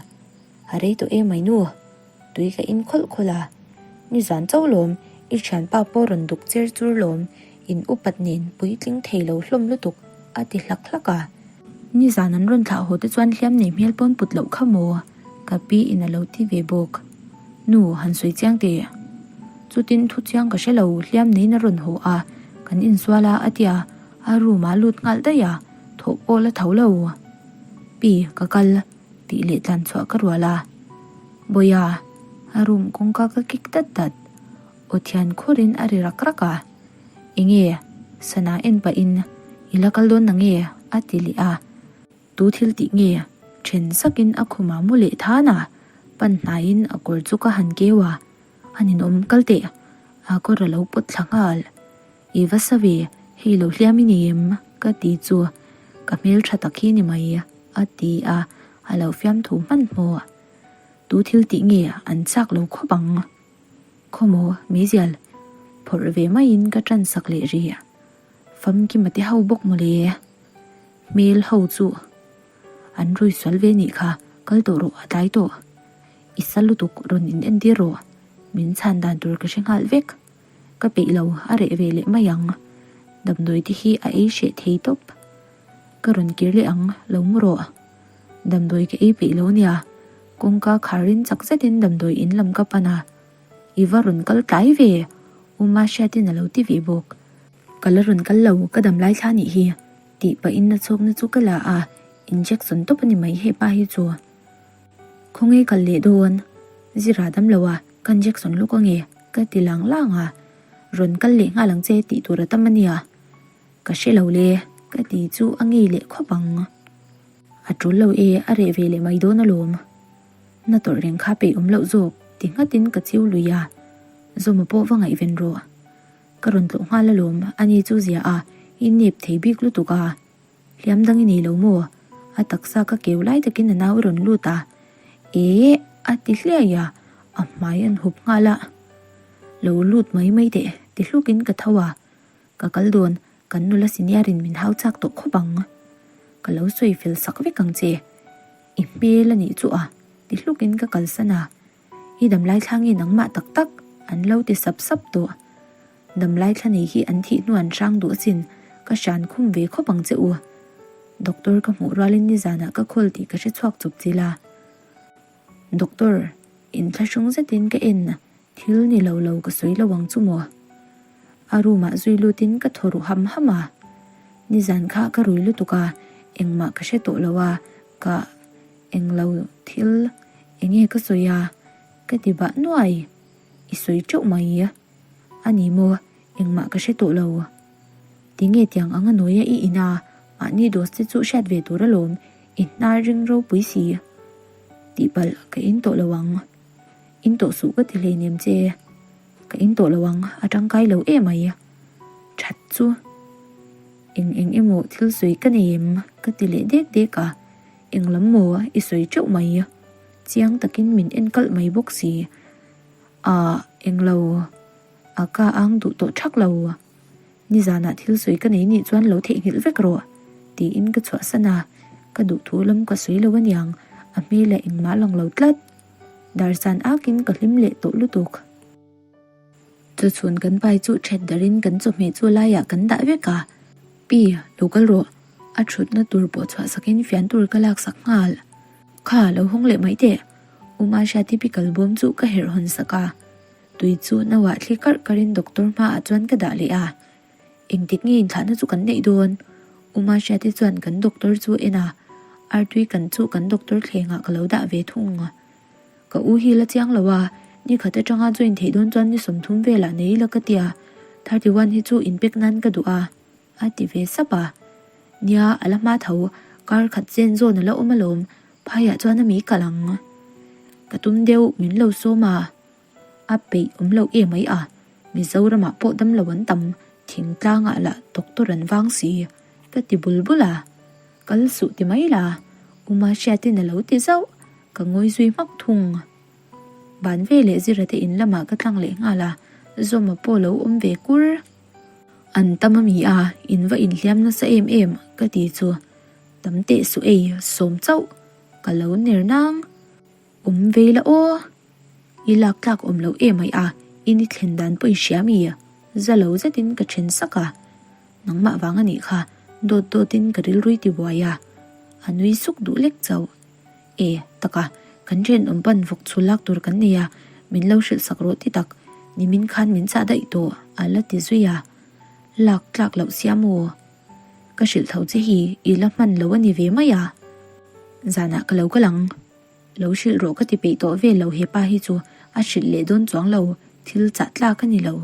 A rei tawh em mai nu? Tui ka in khawlh khawlh a, Nizan chauh lawm, i thianpa pawh rawn duk cher chur lawm, in upat nen puitling thei lo hlawm lutuk, a ti hlak hlak a. Nizan an rawn thlah haw te chuan hliam nei hmel pawn put loh kha maw? Ka pi in a lo ti ve bawk. Nu, han sawi chiang teh. Chutin thu chiang ka hre lo, hliam neiin a rawn haw a, kan insual a, a ti a, a room ah a lut nghal daih a, thawh pawh la tho lo. Pi, ka kal. Tih leh tlan chhuah ka rual a, Bawiha, a room kawngka ka kik dat dat. Aw thian khurin a ri rak rak a, Enge? Sana en pahin, I la kal dawn nange? a ti leh a. Tu thil tih nge? Then sakin a khumah mu leh than a, pan hnaiin a kawr chu ka han keu a, A ninawm kal teh, a kawr a lo pawt thla nghal. I va sa ve, hei lo hliam i nei em? ka ti chu ka hmel tha tak hi ni mai, a ti a, a lo fiamthu hmanhmawh. Tu thil tih nge an chak lo khawp ang? Khawmaw, meizial phawrh ve maiin ka tan sak leh rih. Famkima te ho bawk mawle. Hmel ho chu an rui sual ve nih kha, kal tawh rawh a tlai tawh. I sa lutuk rawn in entir rawh, min chhan dan tur ka hre nghal vek. Ka peih lo, a reh ve leh mai ang. Damdawi te hi a ei hreh thei tawp. Ka rawn kir leh ang, lo mu rawh. Damdawi ka ei peih lo nia. Kawngka kharin chak zetin damdawi in lam ka pan a. I va rawn kal tlai ve, U Mahriatin a lo ti ve bawk. Ka la rawn kal lo, ka dam lai thla nih hi, tih pahin na chhawkna chu ka la a, injection tawp a ni mai hepa hi chu. Khawnge kal leh dawn? Zira dam lo a, ka injection lawk ange, ka ti lang lang a. Rawn kal leh nghal ang che tih tur a tam a nia. Ka hre lo le, ka ti chu a ngei leh khawp ang. A tul lo e, a reh ve leh mai dawn alawm. Na tawrh reng kha peih awm loh zawk ti nghatin ka chiu lui a, Zawma pawh va ngaihven rawh. Ka rawn tlawh nghal alawm, ani chu zia a, i nep thei bik lutuk a. Hliam dang i nei lo maw? A taksa ka keu lai takin a nau i rawn lut a. Eeh! A ti hliai a, a hmai an hup nghal a. Lo lut mai mai teh, ti hlukin ka tho a. Ka kal dawn, kan nula senior-in min hau chak tawh khawp ang. Ka lo sawi fel sak vek ang che. I hmel a nih chu a, ti hlukin ka kalsan a. I damlai thla nge nangmah tak tak? An lo ti sap sap tawh. Damlai thla nei hi an thih hnu an hrang duh asin, ka hran khum ve khawp ang che u. Doctor ka hmuh rualin nizanah ka call tih ka hre chhuak chawp chil a. Doctor, inthlahrung zetin ka en, thil ni lo lo ka sawi lo ang chu maw? A room ah zui lutin ka thaw ruh ham ham a. Nizan kha ka rui lutuk a, engmah ka hre tawh lo a, ka. Englo thil enge ka sawi a? Ka ti bah nuai. I sawi teuh mai. A ni maw? Engmah ka hre tawh lo. Tinge tiang anga nawia i in a, mahni dose te chu hriat ve tur alawm, i hnar ring ropui si. Tihpalh ka in tawh lo ang. In tawh suh ka ti hleinem che. Ka in tawh lo ang, a tangkai lo em mai. That chu. Eng eng emaw thil sawi ka nei em? Ka ti leh dek dek a. Englam maw i sawi teuh mai? Chiang takin min en kalh mai bawk si. Ah, englo, a ka ang duh tawh thak lo. Nizanah thil sawi ka nei nih chuan lo theihnghilh vek rawh, tiin ka chhuahsan a. Ka duh thu lam ka sawi lo aniang, a hmelah engmah lang lo tlat. Darsan akin ka hlim leh tawh lutuk. Chu chhun kan pai chu that darin kan chawhmeh chu laiah kan dah vek a, Pi, lo kal rawh, a thutna tur pawh chhuah sakin fian tur ka lak sak nghal. Kha, lo hawng leh mai teh, U Masha typical bawm chu ka herh hawn sak a, tui chu nauah thli karh karhin doctor hmaah chuan ka dah leh a, Engtik nge inthlahna chu kan neih dawn? U Masha te chuan kan doctor chu a en a, artui kan chu kan doctor thlengah ka lo dah ve thung. Ka u hi la chiang lo a, ni khat atanga join theih dawn chuan ni 30 velah nei ila ka tia, 31 hi chu inpek nan ka duh a, a ti ve sap a. Nia, a la hma tho, kar khat chen zawn a la awm alawm, phaiah chuan a mi kalh ang. Ka tum deuh, min lo sawm a. A peih awm loh em ai a, Mizoramah pawh dam lo an tam, thingtlangah lah doctor an vang si, ka ti bul bul a. Kal suh ti mai la, U Mahriatin a lo ti zauh, ka ngawi zui hmak thung. Ban ve leh Zira te in lamah ka tlang leh nghal a, Zawma pawh lo awm ve kur. An tam a mi a, in va inhliam nasa em em, ka ti chu. Tam teh suh ei, sawm chauh, ka lo ner nang. Awm ve la aw, i lak tlak awm loh em ai a, i ni thlen dan pawh i hria mi? Za lo zetin ka then sak a. Nangmah vang a nih kha, dawt dawtin ka rilrui ti buai a. A nui suk duh lek chauh. E, taka, kan ṭhenawm pan vawk chhul lak tur kan nei a, min lo hrilh sak rawh ti tak, nimin khan min chah daih tawh, a la ti zui a. Lak tlak loh sia maw? Ka hrilh tho che hi, i la hman lo a ni ve mai a. Zanah ka lo kal ang. Lo hrilh rawh ka ti peih tawh vel lo hepa hi chu a hrilh leh dawn chuang lo, thil chah tlak a ni lo.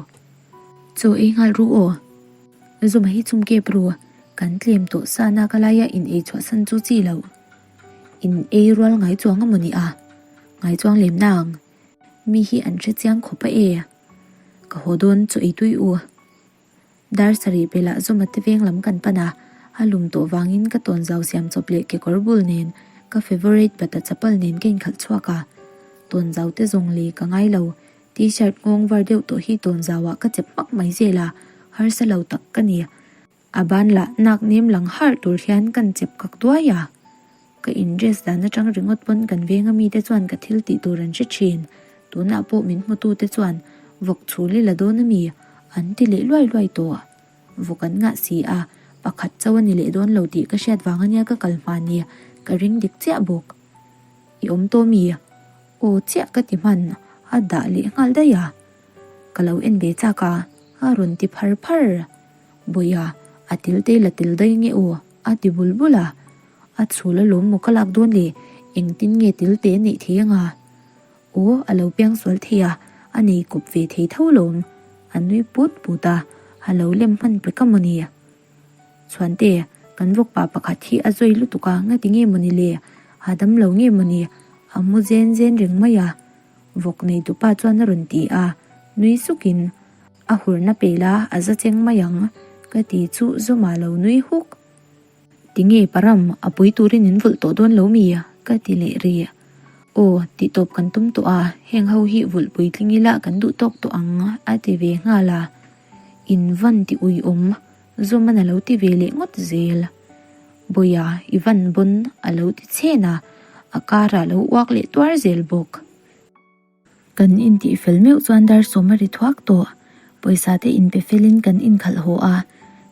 Chaw ei nghal ru aw. Zuma hi chum kep ru, kan tlem tawh sa na ka laia in ei chhuah san chu chi lo. In ei rual ngai chuang a maw ni a? Ngai chuang lem nang. Mi hi an hre chiang khawp a e. Ka haw dawn chaw ei tui u. Dar sarih pelah Zuma te veng lam kan pan a, a lum tawh vangin ka tawnzau siam chawp leh kekawr bul nen, ka favourite bata chapal nen ka inkhalh chhuak a. Tawnzau te zawng lei ka ngai lo, t-shirt nghawng var deuh tawh hi tawnzau ah ka chep hmak mai zel a, harsa lo tak ka ni. A ban lah nak nem lang harh tur hian kan chep kak duai a. Ka in dress dan atang ringawt pawn kan venga mite chuan ka thil tih tur an hre thin. Tunah pawh min hmutu te chuan vawk chhul i la dawn ami? An ti leh luai luai tawh. Vawk an ngah si a, pakhat chauh a ni leh dawn lo tih ka hriat vang ania ka kal hma ni, ka ring dik chiah bawk. I awm tawh mi? Aw chiah ka ti hman, a dah leh nghal daih a. Ka lo en ve chak a, a rawn ti phar phar. Bawiha, a til te la til daih nge aw? A ti bul bul a. A chhul alawm maw ka lak dawn le, engtin nge til te neih thei anga? Aw, a lo piang sual thei a, a nei kawp ve thei tho alawm. A nui put put a, a lo lem hman pek a mawni? Chhuante, kan vawkpa pakhat hi a zawi lutuk a, ngati nge mawni le? A dam lo nge mawni? A mu zen zen reng mai a, vawk neitupa chuan a rawn ti a, nui sukin, A hurna pe la, a za cheng mai ang, ka ti chu Zawma lo nui huk. Tinge Param, a pui turin in vulh tawh dawn lo mi? ka ti leh ri. Aw, tih tawp kan tum tawh a, heng ho hi vulh puitling ila kan duh tawk tawh ang, a ti ve nghal a. In van ti uiawm, Zawman a lo ti ve leh ngawt zel. Bawia, i van bawn a lo ti chhen a, a karah a lo uak leh tuar zel bawk. Kan intih fel meuh chuan dar sawm a ri thuak tawh. Pawisa te inpe felin kan inkhalh haw a,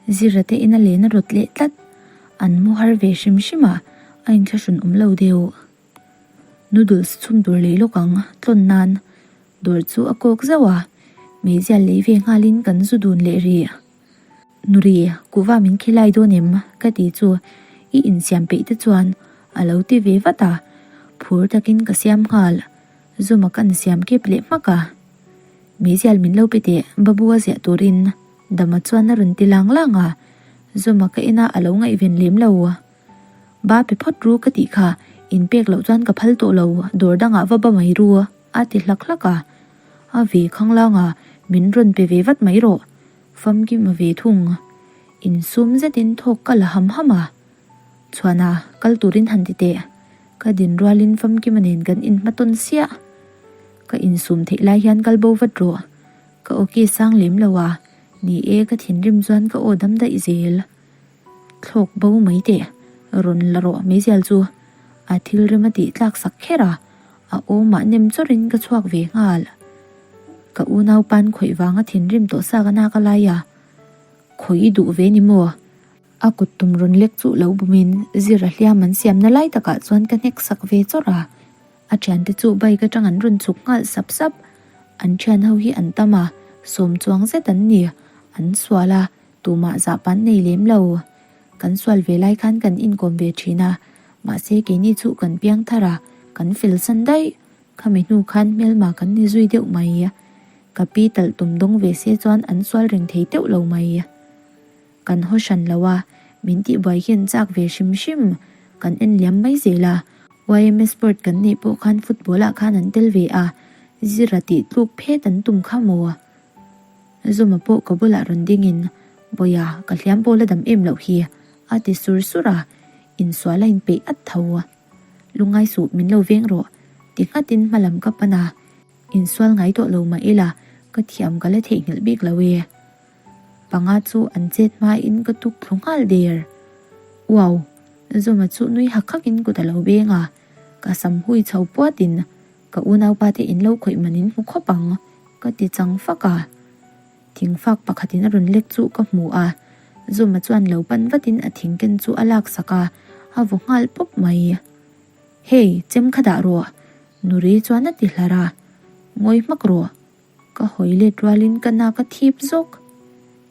Zira te ina len a rawt leh tlat. An mu har ve hrim hrim a, a inthlahrun awm lo deuh. Noodles chhum tur lei lawk ang, tlawn nan. Dawr chu a kawk zauh a, meizial lei ve nghalin kan zu dun leh rih. Nuri, kuhva min khilai dawn em? ka ti chu i insiam peih te chuan a lo ti ve vat a, phur takin ka siam nghal. Zuma kan siam kep leh hmak a. Meizial min lo pe teh, Babu a ziah turin Dama chuan a rawn ti lang lang a, Zuma ka ina a lo ngaihven lem lo. Ba pe phawt ru ka tih kha, inpek loh chuan ka phal tawh lo, dawr dangah va ba mai ru a ti hlak hlak a. A ve khanglang a, min rawn pe ve vat mai rawh. Famkim a ve thung. Insum zetin thawk ka la ham ham a. Chhuana, kal turin han ti teh. Ka din rualin Famkima nen kan inhmatawn siah. Ka insum theih lai hian kal bo vat rawh. Ka aw ki sang lem lo a, ni e ka thinrim chuan ka aw dam daih zel. Thlawk bo mai teh. Rawn la rawh meizial chu. A thil rem a tih tlak sak kher a. A awmah nem chawrin ka chhuak ve nghal. Ka unau pan khawih vanga thinrim tawh sa ka nak a lai a, Khawih i duh ve ni maw? A kut tum rawn lek chu lo bumin Zira hliam an siamna lai takah chuan ka hnek sak ve chawrh a. A thiante chu bike atang an rawn chhuk nghal sap sap. An thian ho hi an tam a, sawm chuang zet an ni. An sual a, tumah zah pan nei lem lo. Kan sual ve lai khan kan inkawm ve thin a, mahse keini chu kan piang thar a, kan fel san daih. Khami hnu khan hmelma kan ni zui deuh mai. Ka pi talh tum dawng ve se chuan an sual reng thei teuh lo mai. Kan haw hran lo a, min tihbuai hian chak ve hrim hrim. Kan en liam mai zel a, YMS sport kan neih pawh khan football ah khan an tel ve a, zira tih tluk phet an tum kha maw? Zuma pawh ka bulah rawn dingin, Bawia, ka hliam pawl a dam em loh hi, a ti sur sur a, insual a inpeih at tho. Lungngai suh, min lo veng rawh, ti nghatin hma lam ka pan a, insual ngai tawh lo mah ila, ka thiam ka la theihnghilh bik lo e. Panga chu an chet hmain ka tuk thlu nghal der. Uau! Zuma chu nui hak hakin kut a lo beng a, ka sam hui chho puatin, Ka unaupa te in lo khawih man in hmu khawp ang, ka ti chang fak a. Thingfak pakhatin a rawn lek chu ka hmu a, Zuma chuan lo pan vatin a thingken chu a lak sak a, a vaw nghal pawp mai. Hey, chem kha dah rawh, Nuri chuan a ti hlar a. Ngawi hmak rawh, ka hawi let rualin ka nak a thip zawk.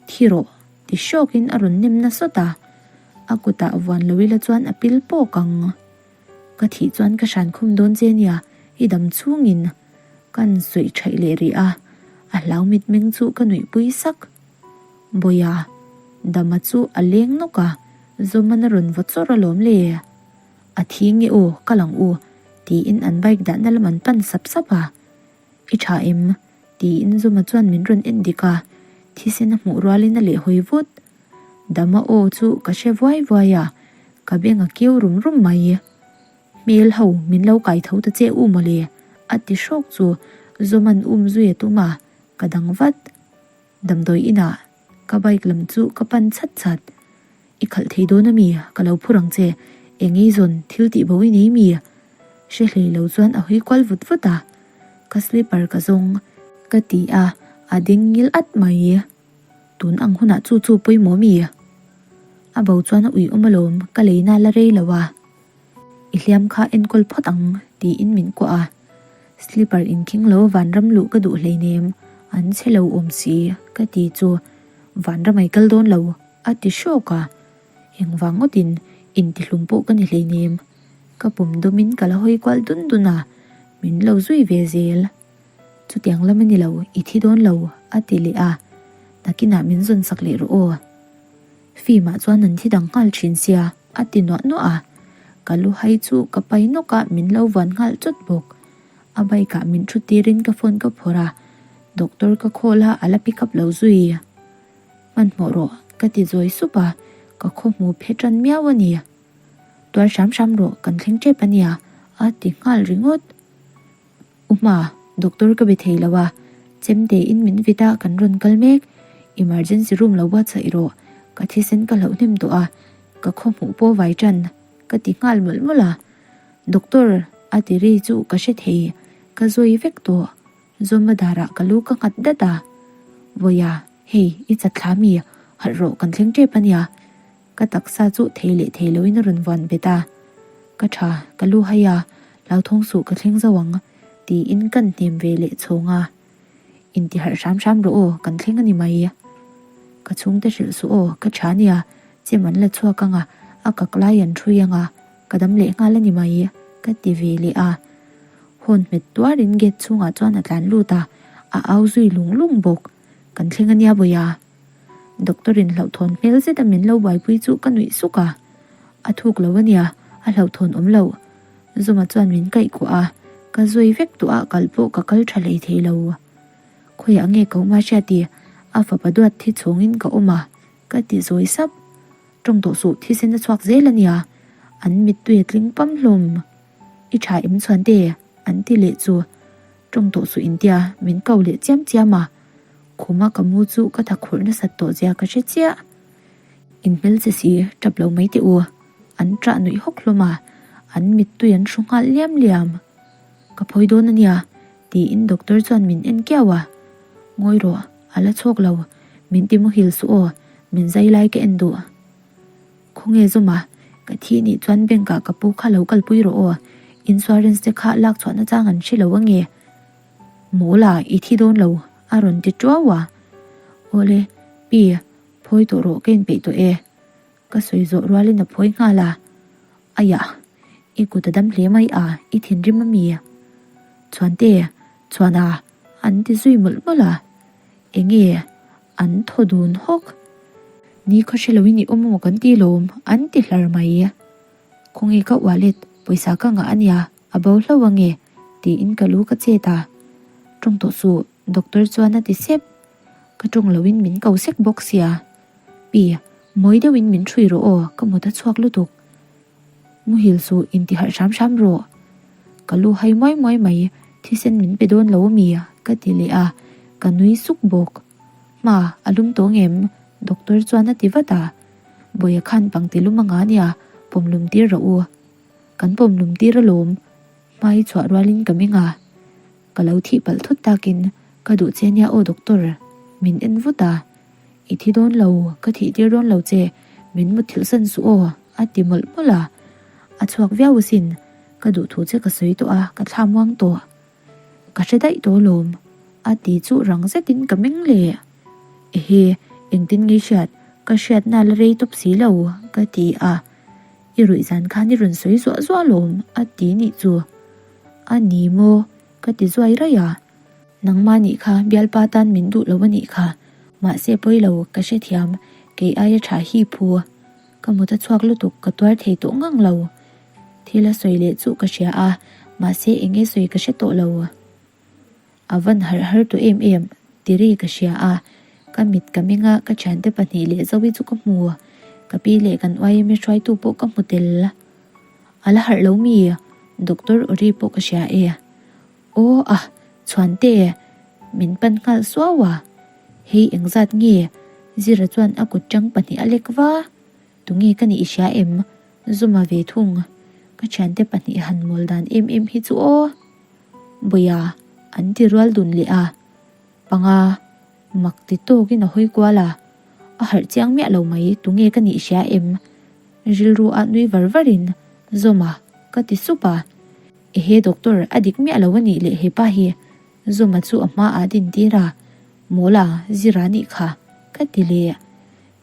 Thi rawh, ti hrawkin a rawn nem na sawt a, a kutah vuan lo ila chuan a pil pawk ang. Ka thih chuan ka hran khum dawn che nia, i dam chhungin kan sawi thaih leh rih a, a hlau mitmeng chu ka nuihpui sak. Bawia, Dama chu a leng nawk a, Zawman a rawn vaw chawrh alawm le. A thi nge aw, ka lang u, tiin an bike dahna lam an pan sap sap a. I tha em? tiin Zuma chuan min rawn en dik a, thisen a hmuh rualin a lehhawi vut. Dama aw chu ka hre vuai vuai a, ka beng a keu rum rum mai. Hmel ho min lo kai tho ta che u mawle, a ti hrawk chu Zawman um zui a tum a, ka dang vat. Damdawi inah ka bike lam chu ka pan chat chat. I khalh thei dawn ami? Ka lo phur ang che. Eng ei zawn thil tih bo i nei mi? Hre hlei lo chuan a hui kual vut vut a, ka slipper ka zawng ka ti a, a ding ngil at mai. Tun ang hunah chu chu pawimawh mi? A bo chuan a ui awm alawm, ka leina la rei lo a. I hliam kha enkawl phawt ang tiin min kuah a. Slipper inkhing lo vanram luh ka duh hleinem, an chhe lo awm si ka ti chu vanram ai kal dawn lo a ti hrawk a. Engvang ngawtin intihlum pawh ka ni hleinem. Ka pum dawmin ka la hawi kual dun dun a, min lo zui ve zel. Chutiang lam a ni lo, i thi dawn lo, a ti leh a. Nakinah min zawn sak leh rawh aw. Fimah chuan an thi dang nghal thin sia, a ti nuah nuah a. Ka lu hai chu ka pai nawk a, min lo vuan nghal chawt bawk. A bike ah min thu tirin ka phone ka phawrh a, doctor ka call a, a la pick up lo zui. Hmanhmawh rawh, ka ti zawi sup a, ka khaw hmu phe tan miau a ni. Tuar hram hram rawh, kan thleng tep a nia, a ti nghal ringawt. U hma, doctor ka be thei lo a, chemte in min vit a kan rawn kal mek, emergency room lo buatsaih rawh, ka thisen ka hlauh hnem tawh a, ka khaw hmuh pawh vai tan, ka ti nghal mawlh mawlh a. Doctor, a ti ri chu ka hre thei, ka zawi vek tawh, Zawma darah ka lu ka nghat dat a. Vawiah, hei, i chat thla mi, harh rawh kan thleng tep a nia. Ka taksa chu thei leh thei loin a rawn vuan bet a. Ka tha, ka lu hai a, hlauthawng suh ka thleng zo ang, tiin kan hnem ve leh chhawng a. Inti harh hram hram rawh aw, kan thleng a ni mai. Ka chhungte hrilh suh aw, ka tha nia, chem an la chhuak ang a, a kak lai an hrui ang a, ka dam leh nghal a ni mai, ka ti ve leh a. Hawn hmet tuarin gate chhungah chuan a tlan lut a, a au zui lung lung bawk. Kan thleng a nia Bawiha. Doctor in hlauhthawn hmel zet a min lo buaipui chu ka nuih suk a, a thuk lo ania, a hlauhthawn awm lo. Zuma chuan min kaih kuah a, ka zui vek tawh a kal pawh ka kal tha hlei thei lo. Khawiah nge ka awm a hria ti? A fapa duat thi chhawngin ka awm a, ka ti zawi sap. Tawng tawh suh thisen a chhuak zel ania, an mittui a tling pam hlawm. I tha em chhuan te? An ti leh chu. Tawng tawh suh intia min ko leh chiam chiam a. Khuma ka mu chu ka tha khurh nasat tawh zia ka hre chiah. In hmel che si, tap lo mai teh u. An ṭah nuih hawk hlawm a, an mittui an hru nghal liam liam. Ka phawi dawn a nia, tiin doctor chuan min en kiau a. Ngawi rawh, a la chhawk lo, min ti muhil suh aw, min zai lai ka en duh. Khawnge Zuma, ka thi nih chuan bank ah ka pu kha lo kalpui rawh aw, insurance te kha lak chhuahna chang an hre lo ange. Mawla, i thi dawn lo, a rawn ti tuau a. Awle, pi, phawi tawh rawh ka inpeih tawh e. Ka sawi zawh rualin a phawi nghal a. Aiah, i kut a dam hle mai a, i thinrim a mi? Chhuante, Chhuana, an ti zui mawlh mawlh a. Enge, an thaw dun hawk. Ni khaw hre loin i awm amaw kan ti lawm, an ti hlar mai. Khawnge ka wallet, pawisa ka ngah a nia. A bo hlauh ange, tiin ka lu ka chet a. Tawng tawh suh, doctor chuan a ti sep. Ka tawng loin min ko sek bawk sia. Pi, mawi deuhin min hrui rawh aw, ka mut a chhuak lutuk. Muhil suh, intiharh hram hram rawh. Ka lu hai muai muai mai, thisen min pe dawn lo ami? ka ti leh a, ka nui suk bawk. Hma, a lum tawh ngem? Doctor chuan a ti vat a. Bawiha khan pangti lum anga nia, pawm lum tir rawh u. Kan pawm lum tir alawm, hmai chhuah rualin ka meng a, ka lo thih palh thut takin ka duh che nia aw doctor, min en vut a, i thi dawn lo, ka thih tir dawn lo che, min mutthilh san suh aw a ti mawlh mawlh a, a chhuak viau asin, ka duh thu che ka sawi tawh a, ka thla muang tawh. Ka hre daih tawh alawm, a ti chu rang zetin ka meng leh. Ehe, engtin nge i hriat, ka hriatna la rei tawp si lo, ka ti a. I ruih zan khan i rawn sawi zuah zuah alawm, a ti nih chu. A ni maw? Ka ti zuai raih a. Nangmah nih kha bialpa tan min duh lo a nih kha. Mahse pawi lo, ka hrethiam, kei aia tha hi phu. Ka mut a chhuak lutuk, ka tuar thei tawh ngang lo. Thil a sawi leh chu ka hria a, mahse eng nge sawi ka hre tawh lo. A van harh har tawh em em, ti ri ka hria a. Ka mit ka meng a, ka thiante pahnih leh Zoe chu ka hmu. Ka pi leh kan YMA hruaitu pawh ka hmu tel. A la harh lo mi? Doctor Ori pawh ka hria e. Aw a, Chhuante, min pan nghal suau a. Hei engzat nge? Zira chuan a kut tang pahnih a lek va. Tunge ka nih i hria em? Zuma ve thung. Ka thiante pahnih han mawl dan em em hi chu aw. Bawiha, an ti rual dun leh a. Panga, mak ti tawkin a hawi kual a. A harh chiang miah lo mai, tunge ka nih hria em? Rilru ah nui var varin, Zawma, ka ti sup a. Ehe doctor, a dik miah lo a nih leh hepa hi. Zawma chu a hma ah din tir a. Mawla, zira nih kha, ka ti leh.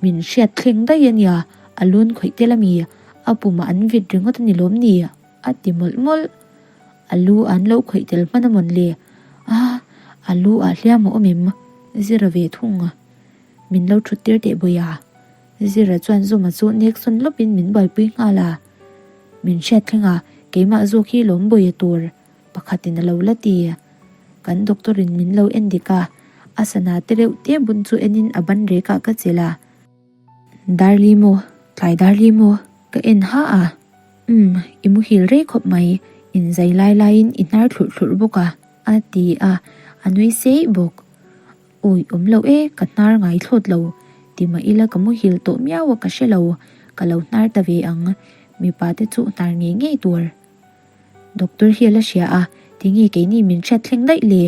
Min hriat thleng daih a nia, a lun khawih tel a mi, a pumah an vit ringawt a ni lawm ni? A ti mawlh mawlh. A lu an lo khawih tel hman a mawn le? A, a lu ah hliam a awm em? Zira ve thung a. Min lo thut tir teh Bawiha. Zira chuan Zuma chu nek sawn lawpin min buaipui nghal a. Min hriat thleng a, keimah zawk hi lawm bawia tur pakhatin a lo la ti. Kan doctor in min lo en dik a, a sana te reuh te bun chu enin a ban rekah ka chelh a. Darli maw, tlai darli maw ka en ha a. Umm, i muhil rei khawp mai, inzai lai laiin i hnar thlurh thlurh bawk a, a ti a, a nui seih bawk. Awi awm lo e, ka hnar ngai thlawt lo, ti mah ila ka muhil tawh miau a ka hre lo, ka lo hnar ta ve ang, mipa te chu hnar ngei ngei tur. Doctor hi a la hria a, tinge keini min hriat thleng daih le?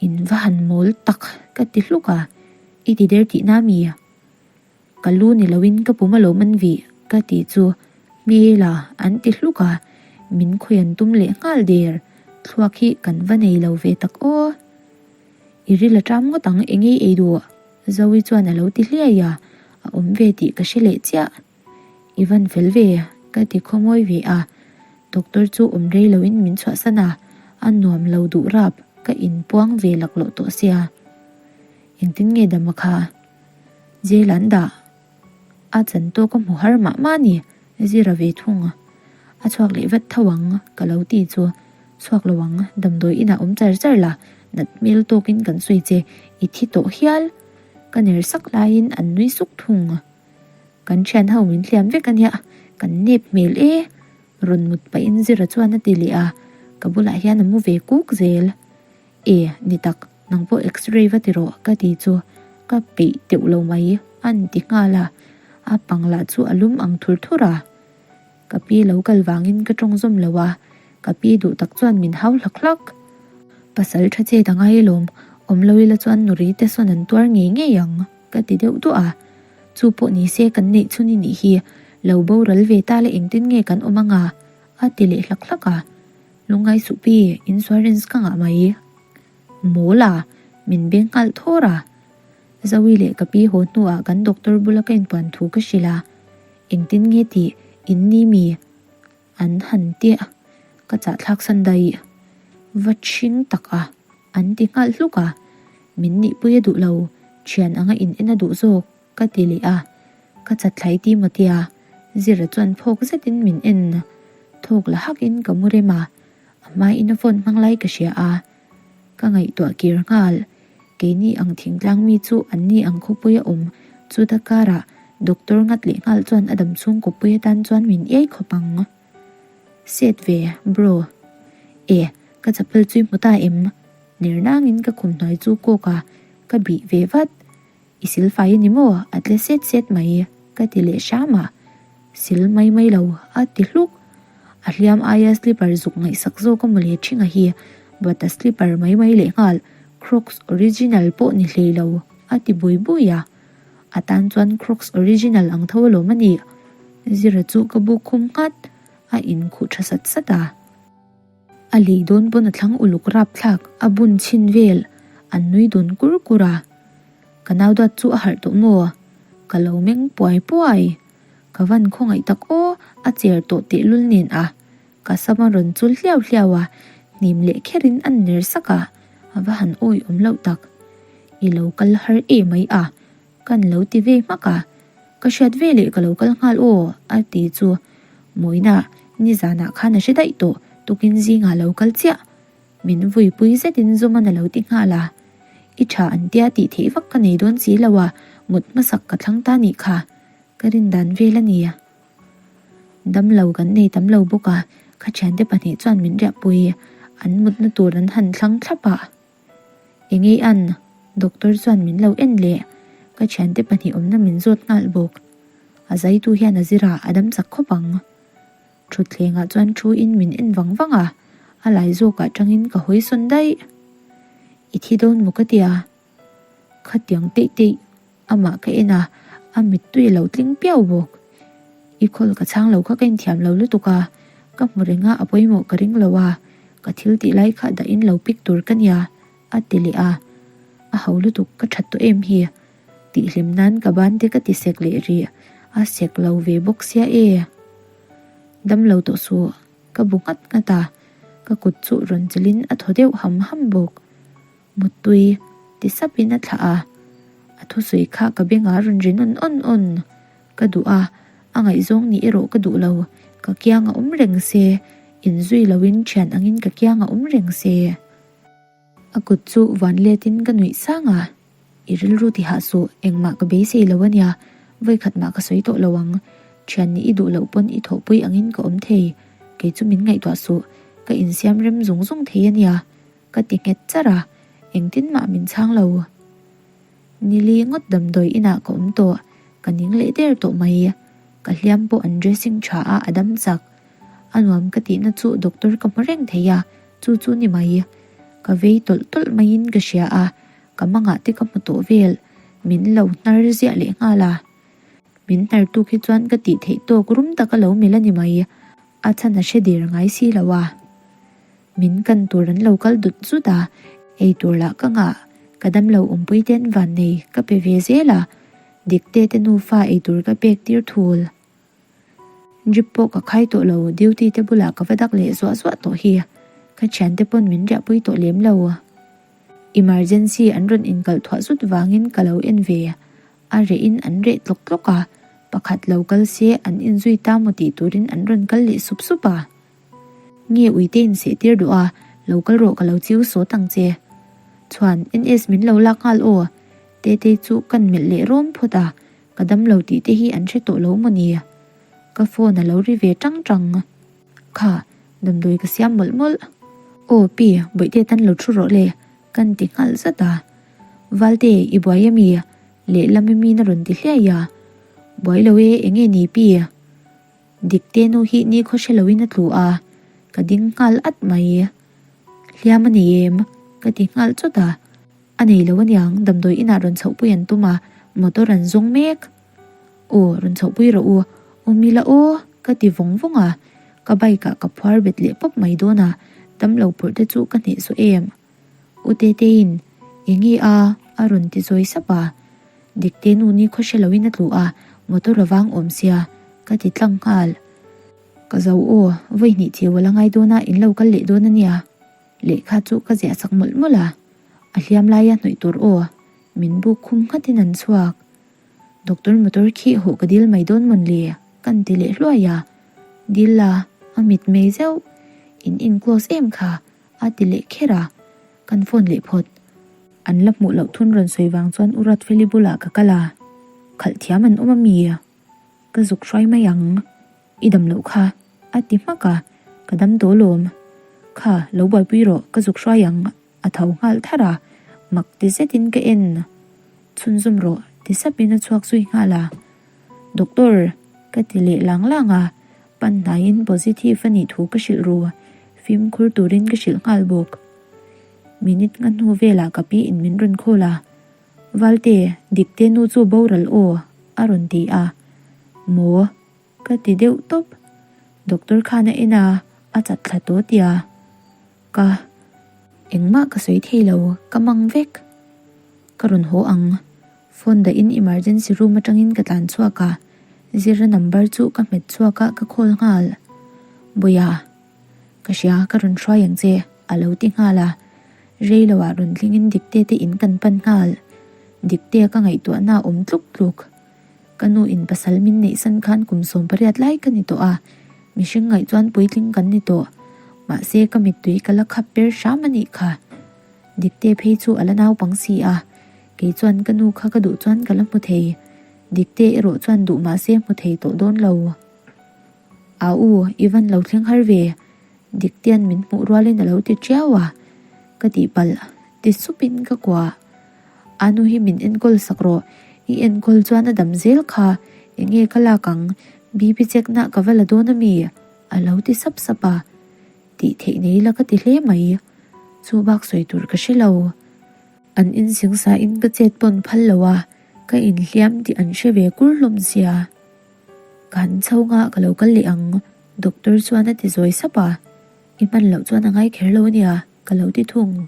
In va han mawl tak ka ti hluk a, i ti der tihna mi? Ka lu ni loin ka pum alawm an vih ka tih chu hmel a an ti hluk a, min khawi an tum leh nghal der, thluak hi kan va nei lo ve tak aw. I ril a ṭam ngawt ang eng ei ei duh? Zoe chuan a lo ti hliai a, a awm ve tih ka hre leh chiah. I van fel ve ka ti khawmawi ve a, doctor chu awm rei loin min chhuahsan a, a nuam lo duh rap ka inpuang ve laklawh tawh sia. Engtin nge dam a kha? Jail an dah. A chan tawk a hmu har mah mah a ni, zira ve thung. A chhuak leh vat tho ang, ka lo ti chu. Chhuak lo ang, damdawi inah awm char char la, nat hmel tawkin kan sawi che, i thi tawh hial. Ka ner sak laiin an nui suk thung. Kan thian ho min hliam vek a nia, kan nep hmel e. Rawn mut pahin zira chuan a ti leh a, ka bulah hian a mu ve kuk zel. E, ni tak, nang pawh x-ray va ti rawh ka ti chu ka peih teuh lo mai a ni ti nghal a, a pang lah chu a lum ang thur thur a. Ka pi lo kal vangin ka tawng zawm lo a, ka pi duh tak chuan min hau hlak hlak. Pasal tha chet a ngai alawm, awm lo ila chuan nuri te sawn an tuar ngei ngei ang ka ti deuh duah a. Chu pawh ni se kan neih chhun i nih hi, lo boral ve ta la engtin nge kan awm anga a ti leh hlak hlak a. Lungngai suh pi, insurance ka ngah mai. Mawl a, min beng nghal thawr a. Zoe leh ka pi haw hnuah kan doctor bula ka inpuan thu ka hrilh a. Engtin nge tih in ni mi? An han tia, ka chahthlak san daih. Va ṭhing tak a, an ti nghal hluk a. Min nihpui a duh lo, ṭhian anga in en a duh zawk. Ka ti leh a, ka chathlai ti maw tia, Zira chuan phawk zetin min en. Thawk la hakin ka mu rem a, a hmain a phone hmang lai ka hria a, ka ngaihtuah kir nghal. Keini ang thingtlang mi chu an ni ang khawpui a awm, chuta karah doctor ngat leh nghal chuan a dam chhung kawppui atan chuan min iai khawp ang. Set ve, bro. E, ka chapel chu i hmu ta em? Ner nangin ka khum hnuai chu kawk a, ka bih ve vat. I sil fai a ni maw? A tle set set mai, ka ti leh hram a. Sil mai mai lo, a ti hluk. A hliam aia slipper zuk ngaihsak zawk a mawle thinga hi, but a slipper mai mai leh nghal, Crocs original pawh ni hlei lo, a ti bui bui a. A tan chuan Crocs original ang tho alawm a nih. Zira chu ka buk khum nghat, a inkhuh tha sat sat a. A lei dawn pawn a thlang uluk rapthlak a bun chhin vel an nui dun kur kur a. Ka nau duat chu a harh tawh maw? Ka lo meng puai puai. Ka van khawngaih tak aw, a cher tawh tehlul nen a. Ka sam a rawn chul hliau hliau a, hnim leh kherin an ner sak a, a va han awi awm loh tak. I lo kal har e mai a, Kan lo ti ve hmak a, ka hriat ve leh ka lo kal nghal aw a ti chu Mawina nizanah khan a hre daih tawh tukin zingah lo kal chiah. Min vuipui zetin Zuman a lo ti nghal a, I tha an tia tih theih vak ka nei dawn si lo a, mut hmasak ka thlang ta nih kha ka rin dan vel a ni. Damlo kan nei tam lo bawk a, ka thiante pahnih chuan min riahpui an mutna tur an han thlang thlap a. Engei an? Doctor chuan min lo en leh. Ka thiante pahnih awmna min zawt nghal bawk. A zaitu hian a zir a, a dam chak khawp ang. Thutthlengah chuan thu in min en vang vang a, a lai zawkah tangin ka hawi sawn daih. I thi dawn maw ka tia? Khatiang teih teih. Amah ka en a, a mittui a lo tling piau bawk. I khawl ka chhang lo kha ka inthiam lo lutuk a, ka hmu reng a, a pawimawh ka ring lo a, ka thil tih lai kha dahin lo pick tur ka nia, a ti leh a. A ho lutuk, ka that tawh em hi? Tih hlim nan ka ban te ka ti sek leh rih, a sek lo ve bawk sia e. Dam lo tawh suh, ka bu nghat nghat a, ka kut chu rawn chelin a thaw deuh ham ham bawk. Muttui ti sapin a thlah a, a thusawi kha ka bengah a rawn ri nawn awn awn. Ka duh a, a ngaihzawng nih erawh ka duh lo. Ka kiangah awm reng se, inzui loin thian angin ka kiangah awm reng se. A kut chu vuan letin ka nuih sang a, I rilru ti hah suh, engmah ka beisei lo ania, vawikhat mah ka sawi tawh lo ang. Thian nih i duh loh pawn i thawhpui angin ka awm thei, kei chu min ngaihtuah suh, ka insiam rem zung zung thei ania, ka ti nghet char a, engtin mah min chhang lo. Nili ngawt damdawi inah ka awm tawh, ka ning leh der tawh mai. Ka hliam pawh an dressing tha a, a dam chak. A nuam ka tihna chu doctor ka hmu reng thei a, chu chu ni mai. Ka vei tawlh tawlh maiin ka hria a, ka mangah te ka hmu tawh vel, min lo hnar ziah leh nghal a. Min hnar tuk hi chuan ka tih theih tawk rum taka lo melh a ni mai, a chhan a hre der ngai si lo a. Min kan tur an lo kal dut zut a, ei tur lah ka ngah, ka damlo awmpui ten vannei ka pe ve zel a, Dikte te nufa ei tur ka pek tir thul. Drip pawh ka khai tawh lo, duty te bulah ka va dak leh zuah zuah tawh hi. Ka thiante pawn min riahpui tawh lem lo. Emergency an rawn inkalh thuah zut vangin ka lo en ve. A reh in an reh tlawk tlawk a, pakhat lo kal se an inzui ta maw tih turin an rawn kal leh sup sup a. Nge uite in seh tir duh a, lo kal rawh ka lo chiu sawt ang che. Chuan NS min lo lak nghal aw. Tetei chu kan melh leh rawm phawt a, Ka dam lo tih te hi an hre tawh lo maw ni? Ka phone a lo ri ve tang tang. Kha, damdawi ka siam mawlh mawlh. Aw pi, bawihte tan lo thu rawh le, kan ti nghal zat a. Valte, i buai ami? Lehlam i min a rawn ti hliai a. Buai lo e, enge ni pi? Dikte nu hi ni khaw hre loin a tlu a, ka ding nghal at mai. Hliam a nei em? Ka ti nghal chawt a. A nei lo aniang, damdawi inah rawn chhohpui an tum a, motor an zawng mek. Aw, rawn chhohpui rawh u, awm ila aw, ka ti vawng vawng a, ka bike ah ka phuar bet leh pawp mai dawn a, damlo phurh te chu ka hneh zawh em. U Tetein, Enge a? a rawn ti zawi sap a, Dikte nu ni khaw hre loin a tlu a, motor a vang awm sia, ka ti tlang nghal. Ka zo aw, vawi hnih chiu a la ngai dawn a, in lo kal leh dawn ania. Lehkha chu ka ziah sak mawlh mawlh a, a hliam laia hnawih tur aw, min buk khum nghatin an chhuak. Doctor motor khi hawh ka dil mai dawn mawn le? Kan ti leh hluai a, Dil la, a mit mei zeuh, in in close em kha, a ti leh kher a, kan phone leh phawt. An la hmuh loh thun rawn sawi vang chuan U Ruatfeli bulah ka kal a, khalh thiam an awm a mi? Ka zuk hruai mai ang. I dam loh kha, a ti hmak a, ka dam tawh lawm. Kha, lo buaipui rawh, ka zuk hruai ang, a tho nghal tharh a, mak ti zetin ka en. Chhunzawm rawh, ti sapin a chhuak zui nghal a. Doctor, ka ti leh lang lang a, pan hnaiin positive a nih thu ka hrilh ru, fimkhur turin ka hrilh nghal bawk. Minute nga hnu velah ka pi in min rawn call a, Valte, Dikte nu chu boral aw, a rawn ti a. Maw? Ka ti deuh tawp. Doctor khan a en a, a chat thla tawh tia. Ka. Engmah ka sawi thei lo, ka mang vek. Ka rawn haw ang. Phone dahin emergency room atangin ka tlan chhuak a, Zira number chu ka hmet chhuak a, ka call nghal. Bawiha. Ka hria, ka rawn hruai ang che, a lo ti nghal a. Rei loah rawn tlingin Dikte te in kan pan nghal. Diktea ka ngaihtuahna a awm tluk tluk. Ka nu in pasal min neih san khan kum 18 lai ka ni tawh a, mihring ngaih chuan puitling kan ni tawh. Mahse ka mittui ka la khap per hram a nih kha. Dikte phei chu a la naupang si a, kei chuan ka nu kha ka duh chuan ka la hmu thei. Dikte erawh chuan duh mahse hmu thei tawh dawn lo. Au u, i van lo thleng har ve. Diktean min hmuh rualin a lo ti tiau a, ka tihpalh ti supin ka kuah. A nu hi min enkawl sak rawh, i enkawl chuan a dam zel kha, enge ka lak ang, BP check na ka va la dawn ami? A lo ti sap sap a, tih theih nei la ka ti hle mai, chu bak sawi tur ka hre lo. An insing sa in ka chet pawn phal lo a, ka inhliam tih an hre ve kur hlawm sia. Ka han chho nga ka lo kal leh ang, doctor chuan a ti zawi sap a, i hman loh chuan a ngai kher lo ania ka lo ti thung.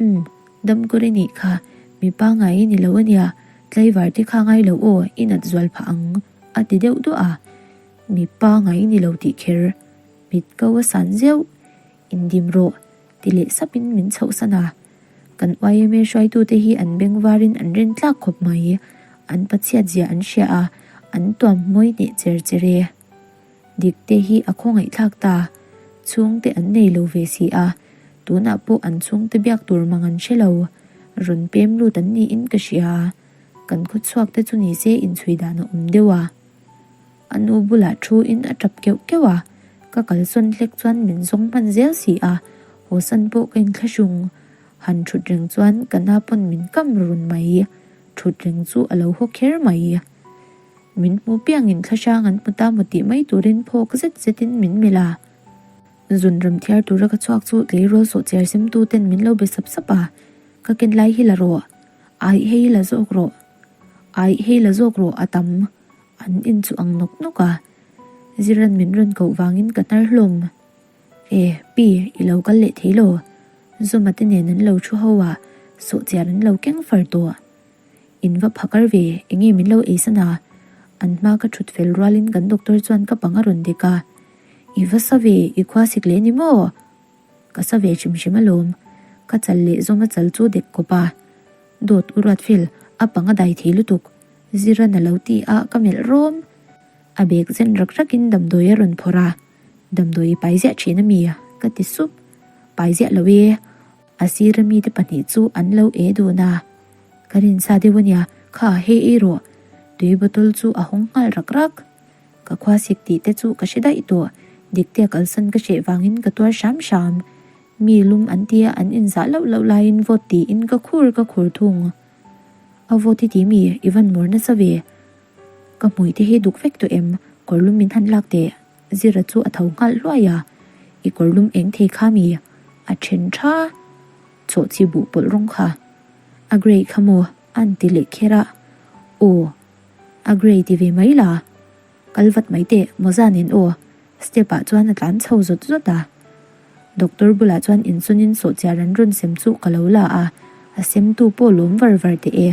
Umm, damkawr i nih kha, mi pangngai i ni lo ania, tlaivar te kha ngai lo aw, i nat zual phah ang, a ti deuh duah a. Mi pangngai i ni lo tih kher, mit ko a san zeuh, indim rawh, ti leh sapin min chhohsan a. Kan yma hruaitute hi an bengvarin an rin tlak khawp mai, an pachhiat zia an hria a, an tuam mawi hneh cher cher e. Dikte hi a khawngaihthlak ta. Chhungte an nei lo ve si a, tunah pawh an chhungte biak tur mang an hre lo. Rawn pem lut an niin ka hria. Kan khawchhuak te chu ni se inchhui dan a awm deuh a. A nu bulah thu in a tap keuh keuh a, ka kalsawn hlek chuan min zawng hman zel si a, hawsan pawh ka inthlahrung. Han thut reng chuan ka na pawn min kam run mai. Thut reng chu a lo haw kher mai. Min hmu piangin thlahrang an hmu ta maw tih mai turin phawk zet zetin min melh a. Zun ram thiar tura ka chhuak chu tleirawl sawhchiar semtu ten min lo be sap sap a, Ka ken lai hi la rawh, aih hei la zawk rawh, aih hei la zawk rawh a tam an in chu ang nawk nawk a. Ziran min rawn koh vangin ka hnar hlawm. E, pi, i lo kal leh thei lo. Zuma te nen an lo thu ho a, sawhchiar an lo keng far tawh. In va phakar ve, enge min lo eisan a? An hma ka thut fel rualin kan doctor chuan ka pang a rawn dek a. I va sa ve, i khua sik leh ni maw? Ka sa ve hrim hrim alawm. Ka chal leh zawng a chal chu dek kawp a. Dawt u ruat fel, a pang a dai thei lutuk. Ziran a lo ti a, ka melh rawm. A bag zen rak rakin damdawi a rawn phawrh a. Damdawi i pai ziah thin a mi? Ka ti sup. Pai ziah lo e. A sira mite pahnih chu an lo e dun a, Ka rinsa deuh a nia, kha hei ei rawh. Tui bottle chu a hawng nghal rak rak. Ka khua sik tih te chu ka hre daih tawh, Diktea kalsan ka hreh vangin ka tuar hram hram. Mi lum an tia an inzah loh loh laiin vawt tiin ka khur ka khur thung. A vawt i ti mi, i van mawr nasa ve. Ka hmui te hi duk vek tawh em, kawr lum min han lak teh. Zira chu a tho nghal hluai a, I kawrlum eng thei kha mi? A then tha chawhchi buh pawlh rawng kha. A grey kha maw? A'n ti leh kher a. Aw, a grey ti ve mai la. Kal vat mai teh, mawza nen aw. Step ah chuan a tlan chho zawt zawt a. Doctor bulah chuan insawnin sawhchiar an rawn sem chu ka lo la a, a semtu pawh lawm var var teh e.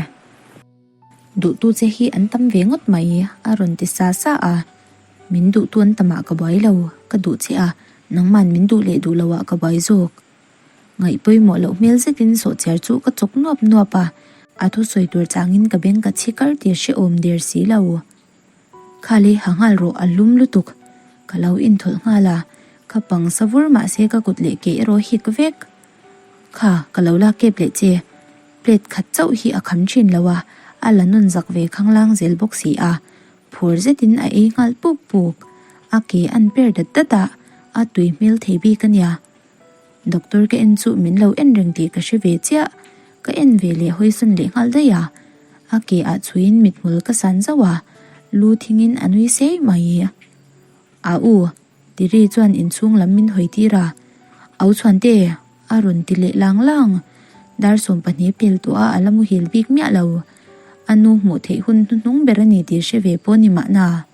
Duhtu che hi an tam ve ngawt mai, a rawn ti sa sa a. Min duhtu an tamah ka buai lo, ka duh che a, nangman min duh leh duh loah ka buai zawk. Ngaih pawimawh loh hmel zetin sawhchiar chu ka chawk nuap nuap a, a thusawi tur changin ka beng ka chhi kar tir hrehawm der si lo. Kha le ha nghal rawh a lum lutuk, ka lo inthawlh nghal a, ka pang sa vur mahse ka kut leh ke erawh hik vek. Kha, ka lo lak kep leh che. Plate khat chauh hi a kham thin lo a, a la nawn zak ve khanglang zel bawk si a, phur zetin a ei nghal puk puk. A ke an per dat dat a, a tui hmel thei bik a nia. Doctor ka en chu min lo en reng tih ka hre ve chiah, ka en ve leh hawisawn leh nghal daih a. A ke ah chhuiin mithmul ka san zauh a, lu thingin a nui sei mai. A u, Tiri chuan inchhung lam min hawi tir a, Au Chhuante! a rawn ti leh lang lang. Dar 12 pel tawh a, a la muhil bik miah lo. A nu hmuh theih hun hnuhnung ber a ni tih hre ve pawh ni mahna.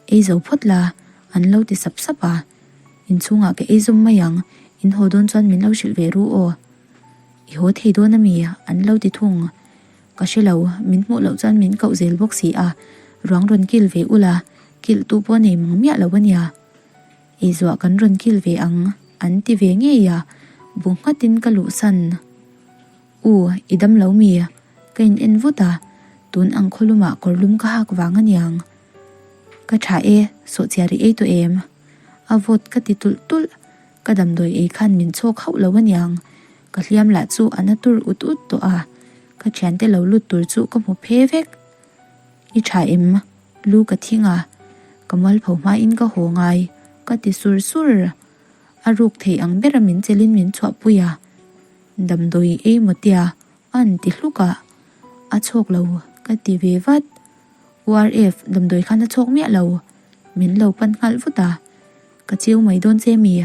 Ei zo phawt la, an lo ti sap sap a. Inchhungah ka ei zawm mai ang, in haw dawn chuan min lo hrilh ve ru aw. I haw thei dawn a mi? an lo ti thung. Ka hre lo, min hmuh loh chuan min koh zel bawk si a, ruang rawn kil ve ula, kilh tu pawh nei mang miah lo a nia. Eizuah kan rawn kil ve ang, an ti ve ngei a, bu nghatin ka luhsan. U, i dam lo mi? Ka in en vut a, tun ang khawlumah kawrlum ka hak vang a niang. Ka tha e, sawhchiar i ei tawh em? A vawt ka ti tulh tulh, ka damdawi ei khan min chhawk hauh lo a niang. Ka hliam lah chu a na tur ut ut tawh a, ka thiante lo lut tur chu ka hmu phe vek. I tha em? Lu ka thing a, ka mualpho hmain ka haw ngai, ka ti sur sur. A ruk thei ang bera min chelin min chhuahpui a, damdawi ei maw tia a'n ti hluk a, a chhawk lo ka ti ve vat. URF damdawi khan a chhawk miah lo, min lo pan nghal vut a. Ka chiu mai dawn che mi?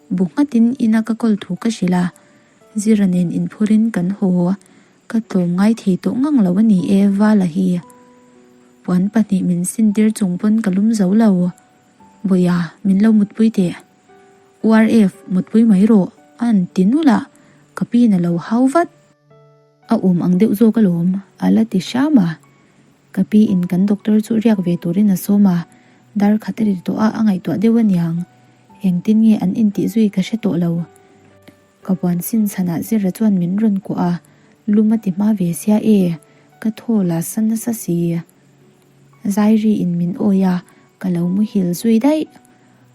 Bu nghatin ina ka kawl thu ka hrilh a, Zira nen inphurin kan haw. Ka tlawm ngai thei tawh ngang lo a ni e, Vala hi. Puan pahnih min sintir chung pawn ka lum zo lo. Bawiha, min lo mutpui teh. URF, mutpui mai rawh, a han ti nulh a, ka piin a lo hau vat. A awm ang deuh zawk alawm, a la ti hram a. Ka pi in kan doctor chu riak ve turin a sawm a, dar khat a ri tawh a, a ngaihtuah deuh aniang. Engtin nge an intih zui ka hre tawh lo. Ka puan sin chhanah Zira chuan min rawn kuah a, lum a ti hma ve sia e, ka thaw la sa nasa si. Zairi in min awi a. Ka lo muhil zui daih.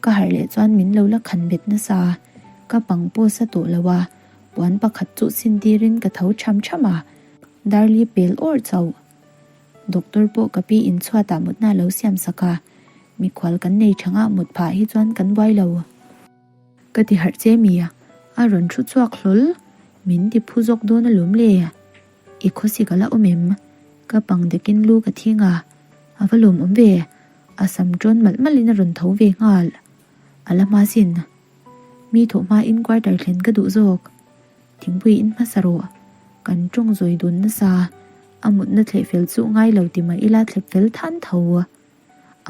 Ka harh leh chuan min lo la khan bet nasa. Ka pang pawh sa tawh lo a, puan pakhat chu sin tirin ka tho tham tham a, Darli pel awr chauh. Doctor pawh ka pi in chhuatah mutna a lo siam sak a, mikhual kan nei thangah mut phah hi chuan kan buai lo. Ka ti harh che mi a, a rawn thu chhuak hlawl, min ti phu zawk dawn alawm le. I khawsik a la awm em? Ka pang dekin lu ka thing a, a va lawm awm ve, a sam tawn malh malhin a rawn tho ve nghal. A la hma sin. Mi thawh hmain quarter thlen ka duh zawk. Thingpui in hmasa rawh. Kan tawng zawi dun nasa, a mutna thleh fel chu ngai lo ti mah ila thlep fel than tho.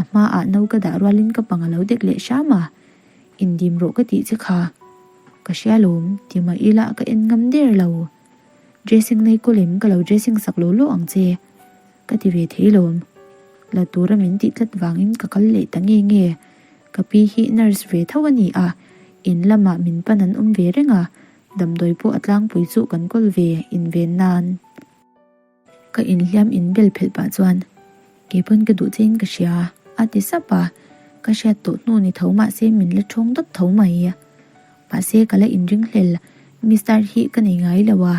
A hmaah no ka dah rualin ka pang a lo dek leh hram a, Indim rawh ka tih che kha. Ka hria lawm, ti mah ila ka en ngam der lo. Dressing nei kaw lem ka lo dressing sak lo lawh ang che. Ka ti ve thei lawm. La tura min tih tlat vangin ka kal leh ta nge nge. Ka pi hi nurse ve tho a ni a, in lamah min pan an awm ve reng a, damdawi pawh a tlangpui chu kan kawl ve inven nan. Ka inhliam inbel phelh pah chuan, Kei pawn ka duh chein ka hria, a ti sap a, ka hriat tawh hnu ni tho mahse min la ṭhawng dawt tho mai. Mahse ka la inring hlel, mi star hi ka nei ngai lo a,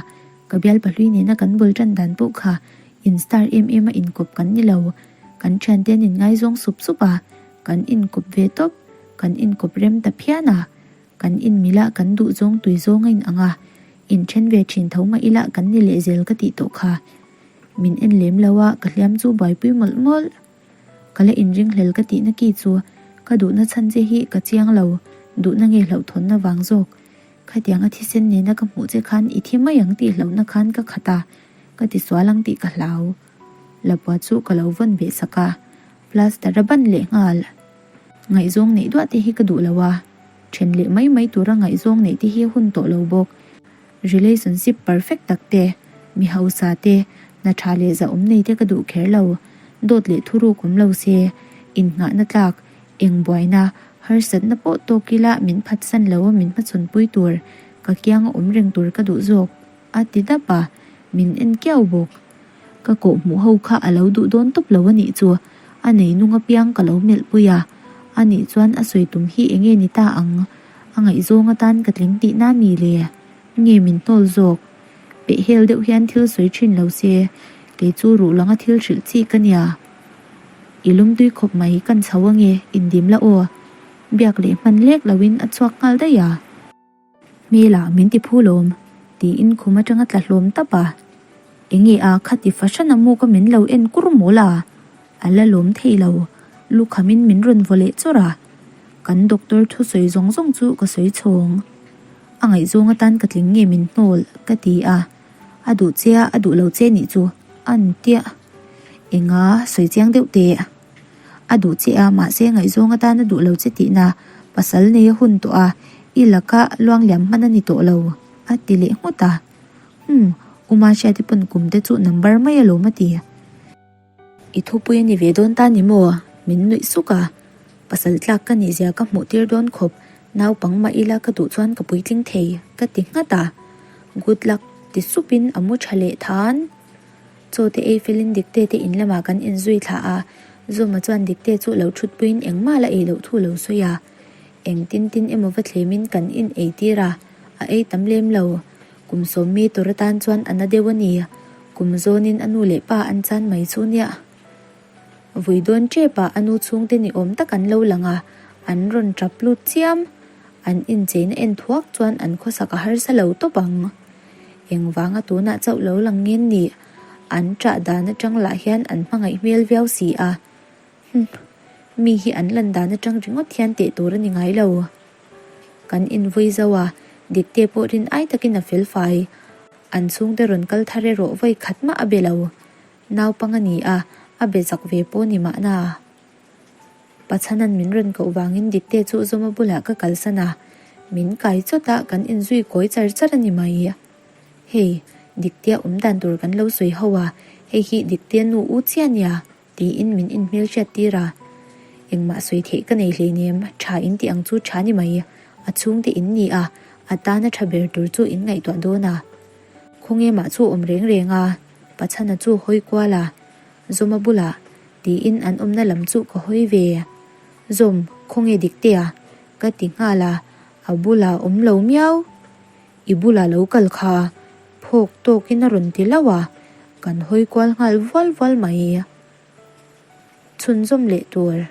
ka bial pahlui nena kan bul ṭan dan pawh kha in star em em a inkawp kan ni lo, kan ṭhiante an inngaizawng sup sup a, kan inkawp ve tawp, kan inkawp rem ta phian a. Kan inmil a, kan duh zawng tui zawng a inang a, inthen ve thin tho mah ila kan ni leh zel ka tih tawh kha. Min en lem lo a, ka hliam chu buaipui mawlh mawlh. Ka la inring hlel ka tihna ki chu ka duhna chhan che hi ka chiang lo, duhna nge hlauhthawnna vang zawk. Khatiang a thisen nena ka hmuh che khan i thi mai ang tih hlauhna khan ka khat a, ka tisual ang tih ka hlau. Lapua chu ka lo vawn beh sak a, plaster a ban leh nghal. Ngaihzawng neih duah te hi ka duh lo a, then leh mai mai tura ngaihzawng neih te hi a hun tawh lo bawk. Relationship perfect tak te, mi hausa te, hna tha leh zahawm nei te ka duh kher lo. Dawt leh thuruk awm lo se, innghahna tlak, eng buaina, harsatna pawh tawk ila min phatsan lo a min hmachhawnpui tur, ka kianga awm reng tur ka duh zawk. A ti dap a, min en kiau bawk. Ka kawh hmuh ho kha a lo duh dawn tawp lo a nih chu, a nei nung apiang ka lo melh pui a. A nih chuan a sawi tum hi enge ni ta ang? A ngaihzawng atan ka tling tihna mi le? Nge min hnawl zawk? Peh hel deuh hian thil sawi thin lo se, kei chu ruh langa thil hrilh chi ka nia. I lum tui khawp mai kan chho ange, indim la aw. Biak leh hman lek loin a chhuak nghal daih a. Hmela min ti phu lawm, tiin khum atanga tla hlawm tap a. Enge a khati fahran a mu ka min lo en kur mawl a, a la lawm thei lo, lukhamin min rawn vaw leh chawrh a. Kan doctor thusawi zawng zawng chu ka sawi chhawng. A ngaihzawng atan ka tling nge min hnawl, ka ti a. A duh che a, a duh lo che nih chu, an tia. Enga sawi chiang deuh teh. A duh che a, mahse ngaihzawng atan a duh lo che tihna pasal nei a hun tawh a, i laka luangliam hman a ni tawh lo, a ti leh nghut a. Umm, U Mahriati pawn kum te chu number mai alawm a ti. I thupui a ni ve dawn ta ni maw? Min nuih suk a. Pasal tlak ka nih zia ka hmuh tir dawn khawp, naupang mah ila ka duh chuan ka puitling thei, ka ti nghat a. Good luck ti supin a mu tha leh than. Chaw te ei felin Dikte te in lamah kan inzui thla a, Zawma chuan Dikte chu lo thutpuiin engmah la ei loh thu lo sawi a. Eng tin tin emaw va thlemin kan in ei tir a, a ei tam lem lo. Kum sawmmi tur atan chuan a na deuh a ni. Kum zawnin a nu leh pa an chan mai chu nia. Vui dawn tep ah a nu chhungte ni awm tak an lo lang a, an rawn tap lut chiam. An incheina en thuak chuan an khawsak a harsa lo tawp ang. Engvanga tunah chauh lo lang ngen ni? An ṭah dan aṭang lah hian an hmangaih hmel viau si a. Hum, mi hi an lan dan aṭang ringawt hian teh tur a ni ngai lo. Kan invui zo a, Dikte pawh rin ai takin a fel fai. An chhungte rawn kal thar erawh vawi khat mah a be lo. Naupang a ni a, a be zak ve pawh ni mahna. Pachhanan min rawn koh vangin Dikte chu Zawma bulah ka kalsan a, min kai chawt a, kan inzui kawi char char a ni mai. Hei, Diktea awm dan tur kan lo sawi ho a, hei hi Diktea nu u chiah nia, tiin min inhmelhriat tir a. Engmah sawi theih ka nei hleinem, tha in tih ang chu tha ni mai, a chhungte in ni a, a tana tha ber tur chu in ngaihtuah dawn a. Khawnge mah chu awm reng reng a, Pachhana chu hawi kual a, Zawma bulah, tiin an awmna lam chu ka hawi ve. Zawm, khawnge Diktea? Ka ti nghal a, a bulah awm lo miau. I bulah lo kal kha, phawk tawkin a rawn ti hlauh a, kan hawi kual nghal vual vual mai. Chhunzawm leh tur.